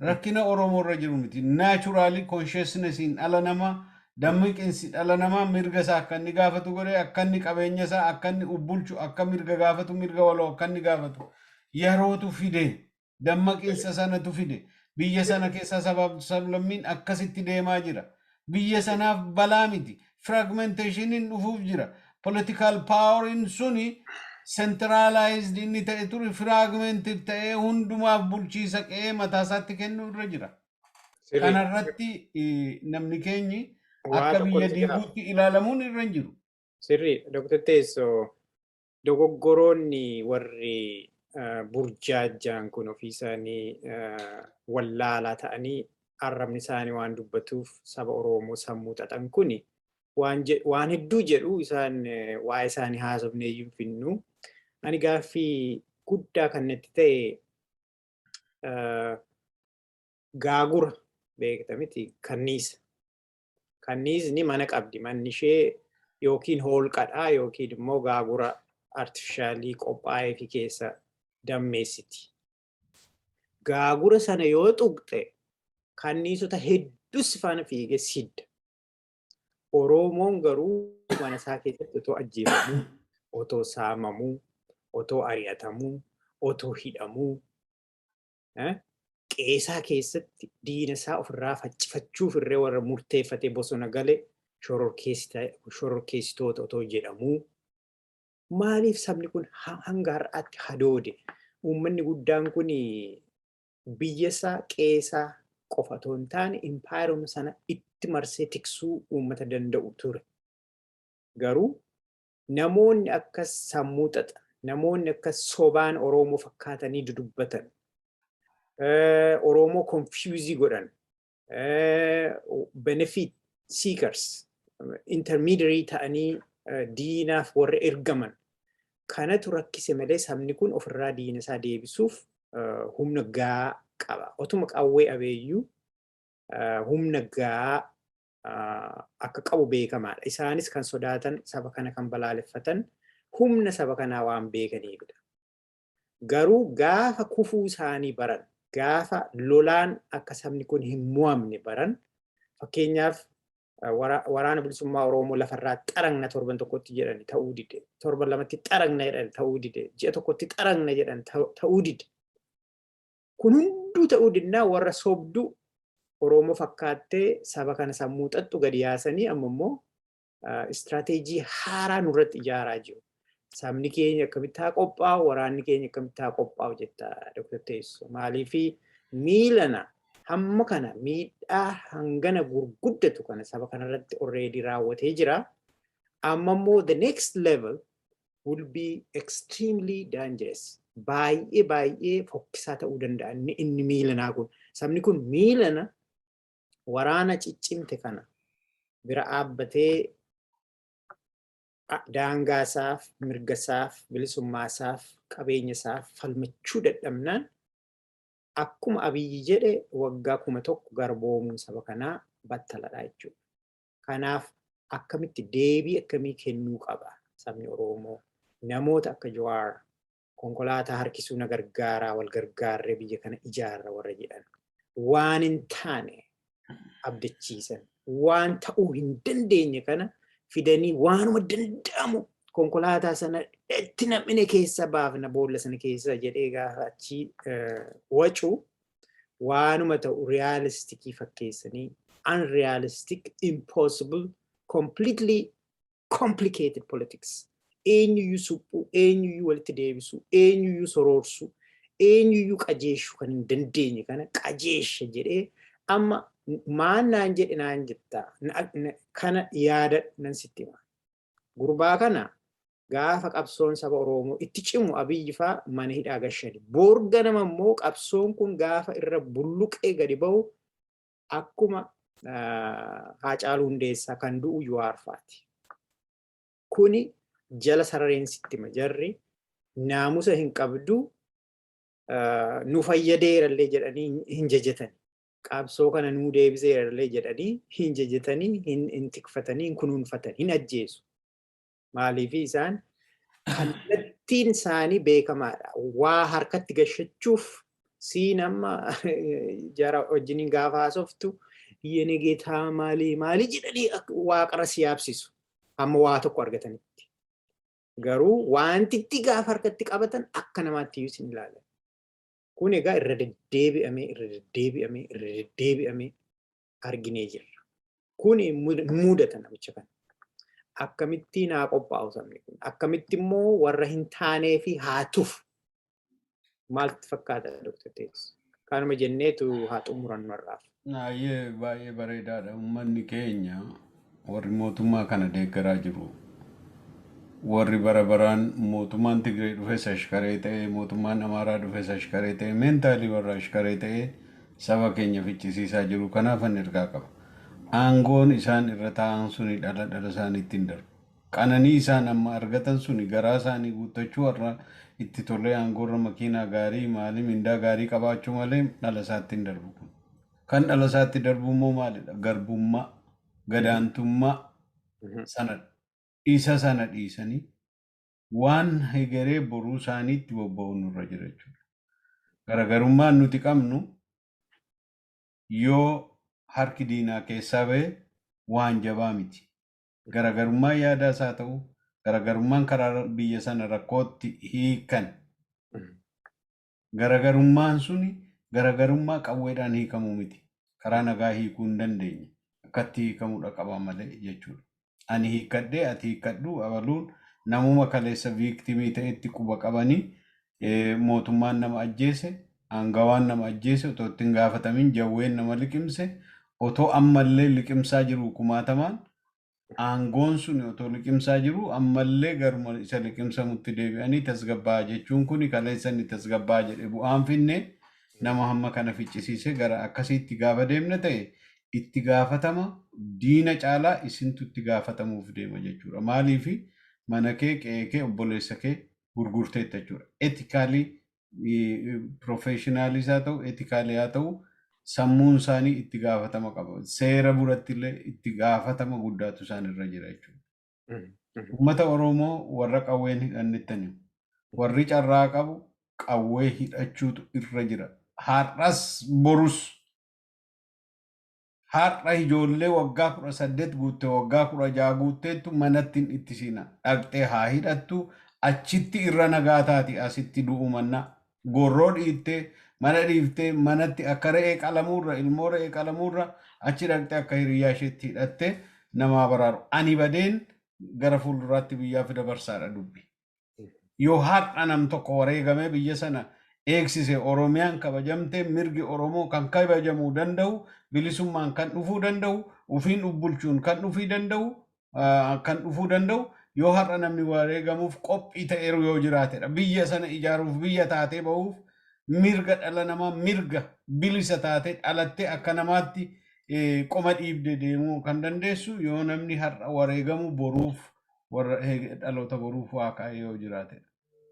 [SPEAKER 2] rakkina Oromoorra jiru miti. Naturally consciousnessiin dhala namaa, dammiqinsi dhala namaa mirga isaa akka inni gaafatu godhee, akka inni qabeenya isaa akka inni ubbulchu, akka mirga gaafatu, mirga waloo akka inni gaafatu yerootu fide, dammaqinsa sanatu fide. Biyya sana keessa sabaaf sablammiin akkasitti deemaa jira. Biyya sanaaf balaa miti. Fragmentationiin dhufuuf jira. Political poweriin suni centralized inni ta'e ture fragmented ta'ee hundumaaf bulchiisa qe'ee mataa isaatti kennuu irra jira. Kanarratti namni keenyi
[SPEAKER 1] Waa
[SPEAKER 2] akka
[SPEAKER 1] tokko
[SPEAKER 2] biyya
[SPEAKER 1] si gaafata.
[SPEAKER 2] diiguutti ilaalamuun irra hin jiru.
[SPEAKER 1] Sirrii, Dr. Teessoo, dogoggoroonni warri burjaajjaan kun ofii isaanii wallaalaa ta'anii arrabni isaanii waan dubbatuuf saba Oromoo sammuu xaxan kuni waan hedduu jedhu. Isaan waa'ee isaanii haasofnee iyyuu hin finnu. Ani gaaffii guddaa kan natti ta'e, gaagura beekta miti, kanniisa. Kanniisni mana qabdi. Manni ishee yookiin holqadha yookiin immoo gaagura artificialii qophaa'ee fi keessa dammeessiti. Gaagura sana yoo tuqxe kanniisota hedduu si faana fiigee sidda. Oromoon garuu mana isaa keessatti otoo ajjeefamuu, otoo saamamuu, otoo ari'atamuu, otoo hidhamuu, qeesaa keessatti diina isaa ofirraa faccifachuuf irree warra murteeffatee bosona gale shororkeessitoota otoo jedhamuu, maaliif sabni kun hanga har'aatti hadoode? Uummanni guddaan kun biyya isaa, qeesaa qofa otoo hin taane impaayeruma sana itti marsee tiksuu uummata danda'u ture. Garuu namoonni akkas sammuu xaxa, namoonni akkas sobaan Oromoo fakkaatanii dudubbatan, Oromoo confuse godhan, benefit seekers, intermediary ta'anii diinaaf warra ergaman kanatu rakkise malee sabni kun ofirraa diina isaa deebisuuf humna gaa qaba. Otuma qawwee abeeyyuu humna gaa akka qabu beekamaadha. Isaanis kan sodaatan, saba kana kan balaaleffatan humna saba kanaa waan beekaniifidha. Garuu gaafa kufuu isaanii baran, gaafa lolaan akka sabni kun hin mo'amne baran, fakkeenyaaf Waraana Bilisummaa Oromoo lafarraa xaragna torban tokkotti jedhan, ta'uu dide. Torban lamatti xaragna jedhan, ta'uu dide. Ji'a tokkotti xaragna jedhan, ta'uu dide. Kun hunduu ta'uu dinnaa warra sobdu Oromoo fakkaattee saba kana sammuu xaxxu gadi yaasanii amma immoo istirateejii haaraa nurratti ijaaraa jiru. Sabni keenya akkamitti haa qophaa'u, waraanni keenya akkamitti haa qophaa'u jetta, Dr. Teessoo? Maaliifi miilana hamma kana miidhaa hangana gurguddatu kana saba kanarratti already raawwatee jira. Amma immoo the next level will be extremely dangerous. Baay'ee baay'ee fokkisaa ta'uu danda'a inni miilanaa kun. Sabni kun miilana waraana ciccimte kana bira dhaabbatee daangaasaaf, mirgasaaf, bilisummaasaaf, qabeenyasaaf falmachuu dadhabnaan akkuma Abiyyi jedhe waggaa 1000 garboomuun saba kanaa battaladha jechuudha. Kanaaf akkamitti deebii akkamii kennuu qaba sabni Oromoo? Namoota akka Jawaar konkolaataa harkisuu na gargaaraa, wal gargaarree biyya kana ijaarra warra jedhan, waan hin taane abdachiisan, waan ta'uu hin dandeenye kana fidanii waanuma danda'amu konkolaataa sana itti nam'ine keessa baafna, boolla sana keessa jedhee gaafa achi wacu, waanuma ta'u realistic fakkeessanii unrealistic, impossible, completely complicated politics, eenyuyyuu suphuu, eenyuyyuu walitti deebisuu, eenyuyyuu soroorsuu, eenyuyyuu qajeeshuu kan hin dandeenye kana qajeesha jedhee amma maan naan jedhe naan jetta kana yaada nan sitti hima. Gurbaa kana gaafa qabsoon saba Oromoo itti cimu Abiyyi faa mana hidhaa gashani. Boorga nama immoo qabsoon kun gaafa irra bulluqee gadi bahu akkuma Haacaaluu Hundeessaa kan du'u Jawaar faati. Kuni jala sarareen sitti hima, jarri naamusa hin qabdu, nu fayyadeerallee jedhanii hin jajatan. Qabsoo kana nuu deebiseerallee jedhanii hin jajatanii, hin tikfatanii, hin kunuunfatan, hin ajjeesu. Maaliif? Isaan kallattiin isaanii beekamaadha. Waa harkatti gashachuuf siin amma jara wajjiniin gaafa haasoftu የኔ ጌታ maalii maalii jedhanii waaqarra si yaabsisu hamma waa tokko argatanitti. Garuu wanti itti gaafa harkatti qabatan akka namaatti iyyuu sin ilaalan. Kun egaa irra deddeebi'amee, irra deddeebi'amee, irra deddeebi'amee arginee jirra. Kun mudata namicha kana. Akkamittiin haa qophaa'u sabni kun? Akkamitti immoo warra hin taanee fi haa tufu? Maaltu fakkaata, Dr. Teessu? Kanuma jenneetu haa xumurannu har'aaf.
[SPEAKER 2] Baay'ee baay'ee bareedaadha. Uummanni keenya warri mootummaa kana deeggaraa jiru. Warri bara baraan mootummaan Tigree dhufes ashkaree ta'ee, mootummaan Amaaraa dhufes ashkaree ta'ee, mentally warra ashkaree ta'ee saba keenya ficcisiisaa jiru. Kanaaf ani ergaa qaba. Aangoon isaan irra taa'an suni dhala dhala isaaniitti hin darbu. Qananii isaan amma argatan suni garaa isaanii guuttachuu, warra itti tolee aangoorra makiinaa gaarii maalii mindaa gaarii qabaachuu malee dhala isaatti hin darbu kun. Kan dhala isaatti darbu immoo maalidha? Garbummaa, gadaantummaa sanadha. Isa sana dhiisanii waan hegeree boruu isaaniitti bobba'uun nurra jira jechuudha. Garaagarummaan nuti qabnu yoo harki diinaa keessaa ba'e waan jabaa miti. Garaagarummaan yaadaas haa ta'u, garaagarummaan karaa biyya sana rakkootti hiikan. Garaagarummaan suni garaagarummaa qawweedhaan hiikamuu miti. Karaa nagaa hiikuu hin dandeenye. Akkatti hiikamuudha qaba malee jechuudha. Ani hiikkadhee, ati hiikkadhu, abaluun namuma kaleessa victim ta'etti quba qabanii mootummaan nama ajjeese, aangawaan nama ajjeese otoo itti hin gaafatamin, jawween nama liqimse otoo ammallee liqimsaa jiru, kumaatamaan aangoon sun otoo liqimsaa jiru ammallee garuma isa liqimsamutti deebi'anii tasgabbaa'a jechuun kun kaleessa inni tasgabbaa'a jedhe bu'aan finne nama hamma kana ficcisiise. Gara akkasiitti gaafa deemne ta'e itti gaafatama diina caalaa isintu itti gaafatamuuf deema jechuudha. Maaliifi mana kee, qe'ee kee, obboleessa kee gurgurteetta jechuudha. Ethically, professionally haa ta'u, ethically haa ta'u, sammuun isaanii itti gaafatama qaba. Seera biratti illee itti gaafatama guddaatu isaan irra jira jechuudha. Uummata Oromoo warra qawween hidhannettani warri carraa qabu qawwee hidhachuutu irra jira. Har'as borus. Har'a ijoollee waggaa 18 guutte, waggaa 16 guutteettu manatti hin ittisiina. Dhaqxee haa hidhattu, achitti irra nagaa taati asitti du'uu mannaa. Gorroo dhiittee, mana dhiiftee, manatti akka re'ee qalamuurra, ilmoo re'ee qalamuurra achi dhaqxee akka hiriyyaa isheetti hidhattee namaa baraaru. Ani badeen gara fuulduraatti biyyaaf dabarsaadha dubbi. Yoo har'a nam tokko wareegamee biyya sana eegsise, Oromiyaan kabajamtee, mirgi Oromoo kan kabajamuu danda'u, bilisummaan kan dhufuu danda'u, ufiin of bulchuun kan dhufuu danda'u yoo har'a namni wareegamuuf qophii ta'eeru yoo jiraatedha. Biyya sana ijaaruuf, biyya taatee bahuuf, mirga dhala namaa, mirga bilisa taatee dhalattee akka namaatti qoma dhiibdee deemuu kan dandeessu yoo namni har'a wareegamu boruuf, warra dhaloota boruuf waa kaa'ee yoo jiraatedha.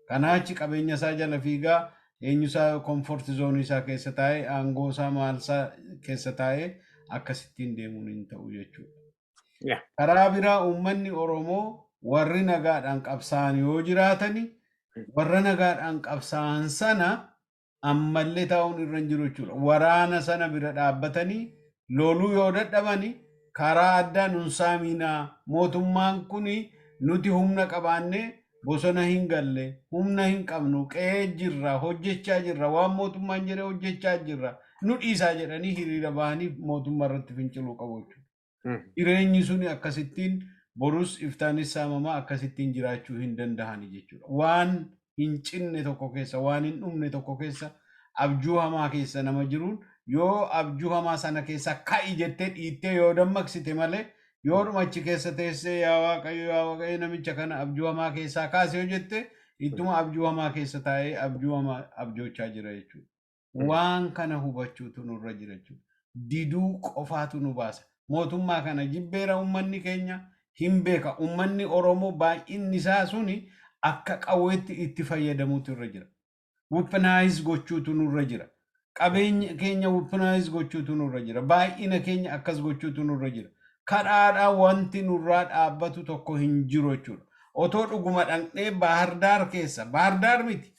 [SPEAKER 2] Kanaa achi qabeenya isaa jala fiigaa, eenyusaa comfort zone isaa keessa taa'ee, aangoo isaa maalsaa keessa taa'ee akkasittiin deemuun hin ta'u jechuudha. Karaa biraa uummanni Oromoo warri nagaadhaan qabsaa'an yoo jiraatani, warra nagaadhaan qabsaa'an sana ammallee taa'uun irra hin jiru jechuudha. Waraana sana bira dhaabbatanii loluu yoo dadhabani, karaa addaa nun saaminaa, mootummaan kuni nuti humna qabaannee bosona hin galle, humna hin qabnu, qe'ee jirra, hojjechaa jirra, waan mootummaan jedhe hojjechaa jirra, nu dhiisaa jedhanii hiriira bahanii mootummaa irratti finciluu qabu jechuudha. Jireenyi suni akkasittiin borus iftaanis saamamaa akkasittiin jiraachuu hin danda'ani jechuudha. Waan hin cinne tokko keessa, waan hin dhumne tokko keessa, abjuu hamaa keessa nama jiruun yoo abjuu hamaa sana keessa ka'i jettee dhiittee yoo dammaqsite malee, yoo dhuma achi keessa teessee "Yaa Waaqayyo, yaa Waaqayyo, namicha kana abjuu hamaa keessaa kaase" yoo jette, ittuma abjuu hamaa keessa taa'ee abjuu hamaa abjoochaa jira jechuudha. Waan kana hubachuutu nurra jira jechuudha. Diduu qofaatu nu baasa. Mootummaa kana jibbeera, uummanni keenya hin beeka. Uummanni Oromoo baay'inni isaa suni akka qawweetti itti fayyadamuutu irra jira. Weaponize gochuutu nurra jira. Qabeenya keenya weaponize gochuutu nurra jira. Baay'ina keenya akkas gochuutu nurra jira. Kadhaadhaan wanti nurraa dhaabbatu tokko hin jiru jechuudha. Otoo dhuguma dhaqnee Baahirdaar keessa, Baahirdaar miti,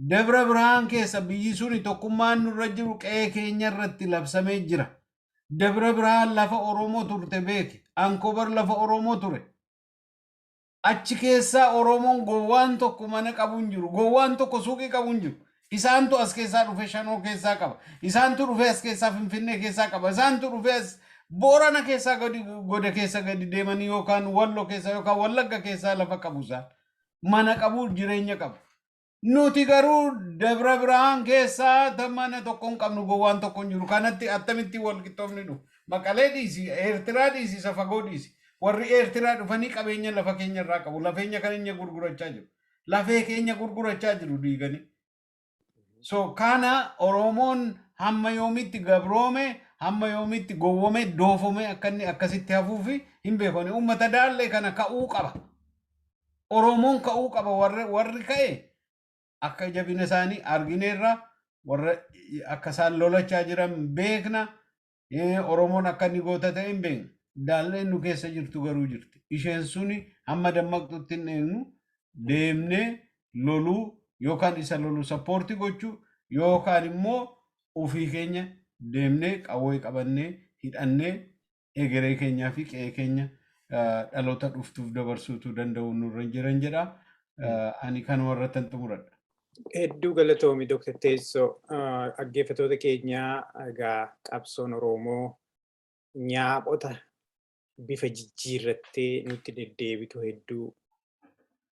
[SPEAKER 2] Dabra Birhaan keessa, biyyi suni tokkummaan nurra jiru qe'ee keenya irratti labsamee jira. Dabra Birhaan lafa Oromoo turte beeki. Ankobar lafa Oromoo ture. Achi keessaa Oromoon gowwaan tokko mana qabu hin jiru. Gowwaan tokko suuqii qabu hin jiru. Isaantu as keessaa dhufe Shanoo keessaa qaba. Isaantu dhufe as keessaa Finfinnee keessaa qaba. Isaantu dhufe as Boorana keessaa gadi goda keessa gadi deemanii yookaan Wallo keessaa yookaan Wallagga keessaa lafa qabu isaan. Mana qabu, jireenya qabu. Nuti garuu Dabra Birhaan keessaa mana tokko hin qabnu, gowwaan tokko hin jiru. Kanatti attamitti wal qixxoofni dhufu? Maqalee dhiisi, Eertiraa dhiisi, isa fagoo dhiisi. Warri Eertiraa dhufanii qabeenya lafa keenya irraa qabu. Lafeenya keenya gurgurachaa jiru. Lafee keenya gurgurachaa jiru diiganii. So kana Oromoon hamma yoomitti gabroome, hamma yoomitti gowwome, doofome akka inni akkasitti hafuufi hin beekone. Uummata daallee kana ka'uu qaba. Oromoon ka'uu qaba. Warri ka'e akka jabina isaanii argineerra, warra akka isaan lolachaa jiran beekna. Oromoon akka inni goota ta'e hin beekna. Daalleen nu keessa jirtu garuu jirti. Isheen suni hamma dammaqxutti hin eegnu, deemnee loluu yookaan isa loluu support gochuu yookaan immoo ofii keenya deemnee qawwee qabannee hidhannee egeree keenyaa fi qe'ee keenya dhaloota dhuftuuf dabarsuutu danda'u nurra jiran jedha. Ani kanuma irratti xumuradha.
[SPEAKER 1] Hedduu galatoomi, Dr. Teessoo. Dhaggeeffattoota keenyaa, egaa qabsoon Oromoo nyaaphota bifa jijjiirrattee nutti deddeebitu hedduu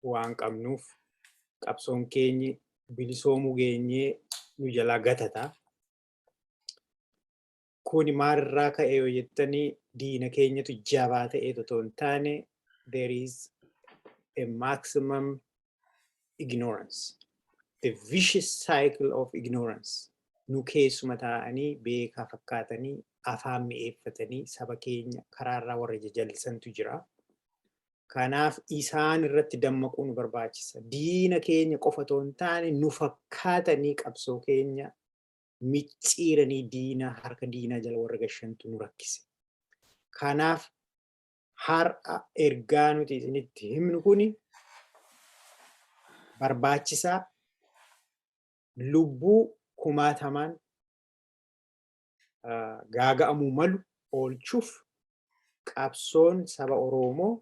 [SPEAKER 1] waan qabnuuf, qabsoon keenyi bilisoomuu geenyee nu jalaa gatata. Kuni maalirraa ka'e yoo jettanii, diina keenyatu jabaa ta'e otoo hin taane, there is a maximum ignorance. The vicious cycle of ignorance. Nu keessuma taa'anii beekaa fakkaatanii afaan mi'eeffatanii saba keenya karaarraa warra jajallisantu jira. Kanaaf isaan irratti dammaquu nu barbaachisa. Diina keenya qofa otoo hin taane, nu fakkaatanii qabsoo keenya micciiranii diina harka diinaa jala warra gashantu nu rakkise. Kanaaf har'a ergaa nuti isinitti himnu kuni barbaachisaa, lubbuu kumaatamaan gaaga'amuu malu oolchuuf qabsoon saba Oromoo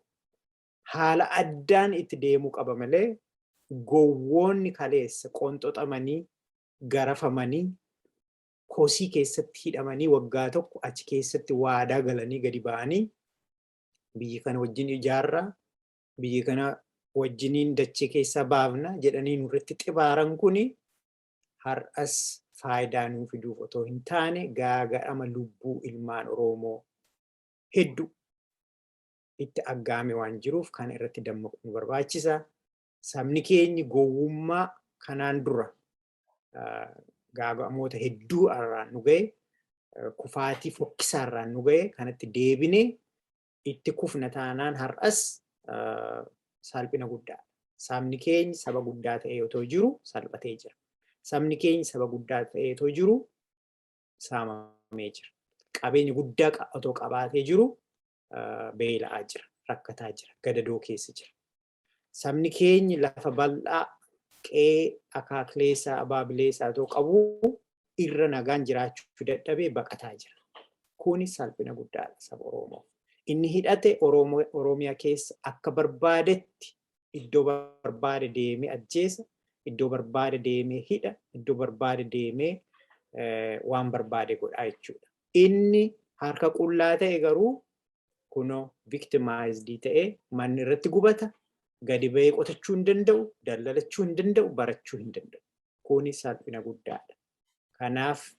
[SPEAKER 1] haala addaan itti deemuu qaba malee, gowwoonni kaleessa qonxoxamanii, garafamanii, kosii keessatti hidhamanii, waggaa tokko achi keessatti waadaa galanii gadi ba'anii "Biyyi kana wajjin ijaarraa, biyyi kana wajjiniin dachee keessaa baafna" jedhanii nurratti xibaaran kuni har'as faayidaa nuu fiduuf otoo hin taane, gaaga'ama lubbuu ilmaan Oromoo hedduu Itti aggaame waan jiruuf kana irratti dammaquu nu barbaachisa. Sabni keenyi gowwummaa kanaan dura gaaga'amoota hedduu irraan nu ga'e, kufaatii fokkisaa irraan nu ga'e kanatti deebinee itti kufna taanaan har'as salphina guddaadha. Sabni keenya saba guddaa ta'ee otoo jiru salphatee jira. Sabni keenya saba guddaa ta'ee otoo jiru saamamee jira. Qabeenya guddaa otoo qabaatee jiru beela'aa jira, rakkataa jira, gadadoo keessa jira. Sabni keenya lafa bal'aa qe'ee akaakileessaa abaabileessaa otoo qabu irra nagaan jiraachuu dadhabee baqataa jira. Kuni salphina guddaadha saba Oromoo. Inni hidhate Oromiyaa keessa akka barbaadetti iddoo barbaade deemee ajjeesa, iddoo barbaade deemee hidha, iddoo barbaade deemee waan barbaade godhaa jechuudha. Inni harka qullaa ta'e garuu kunoo victimized ta'ee manni irratti gubata, gadi bahee qotachuu hin danda'u, daldalachuu hin danda'u, barachuu hin danda'u. Kuni salphina guddaadha. Kanaaf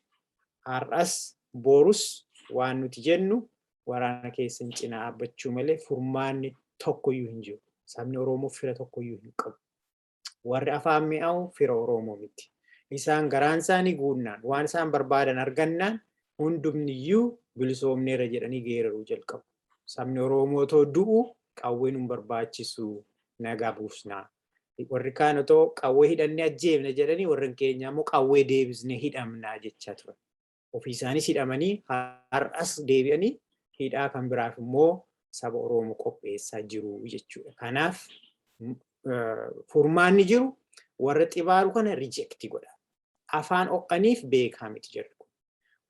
[SPEAKER 1] har'as borus waan nuti jennu waraana keessan cinaa dhaabbachuu malee furmaanni tokkoyyuu hin jiru. Sabni Oromoo fira tokkoyyuu hin qabu. Warri afaan mi'aawu fira Oromoo miti. Isaan garaan isaanii guunnaan waan isaan barbaadan argannaan hundumniyyuu bilisoomneerra jedhanii geeraruu jalqabu. Sabni Oromoo otoo du'u qawween hin barbaachisu, nagaa buusnaa. Warri kaan otoo qawwee hidhannee ajjeefna jedhanii, warri keenya immoo qawwee deebisnee hidhamnaa jechaa turan. Ofii isaanis hidhamanii har'as deebi'anii hidhaa kan biraaf immoo saba Oromoo qopheessaa jiru jechuudha. Kanaaf furmaanni jiru warra xibaaru kana reject godha. Afaan ho'aniif beekaa miti jedhu.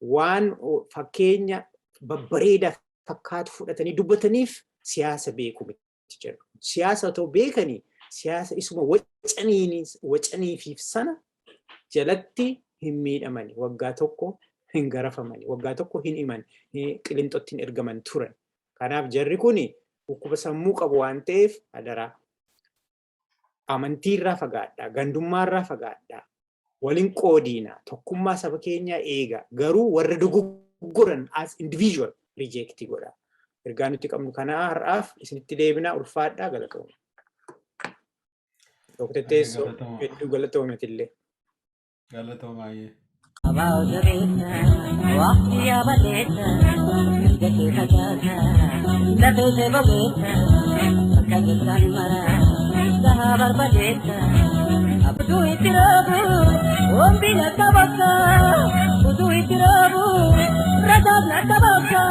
[SPEAKER 1] Waan fakkeenya babbareedaa fakkaatu fudhatanii dubbataniif siyaasa beeku miti jedhu. Siyaasa otoo beekanii siyaasa isuma wacaniifiif sana jalatti hin miidhamani. Waggaa tokko hin garafamani. Waggaa tokko hin himan. Qilinxootti hin ergaman turan. Kanaaf jarri kuni dhukkuba sammuu qabu waan ta'eef adaraa. Amantiirraa fagaadhaa. Gandummaarraa fagaadhaa. Waliin qoodiina. Tokkummaa saba keenyaa eega. Garuu warra dogoggoran as individual reject godha. Ergaa nuti qabnu kana har'aaf isinitti deebinaa, ulfaadhaa, galatooma. Dr. Teessoo, hedduu galatoometillee.
[SPEAKER 2] Galatoomaa.
[SPEAKER 3] About jabeessa, waqtii yaabaleessa, erga kee facaasa, lafee see bobeessa, bakka jirtan mara, gahaa barbadeessa. Utuu itti roobu, wombiin akka bokka, utuu itti roobu, rasaasni akka bokka,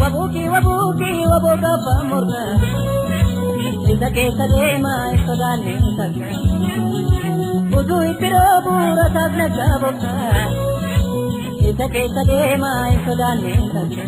[SPEAKER 3] wabuuki wabuuki wabuuka abbaan murga, isa keessa deema hin sodaanne takka. Utuu itti roobu rasaasni akka bokka, isa keessa deema hin sodaanne takka.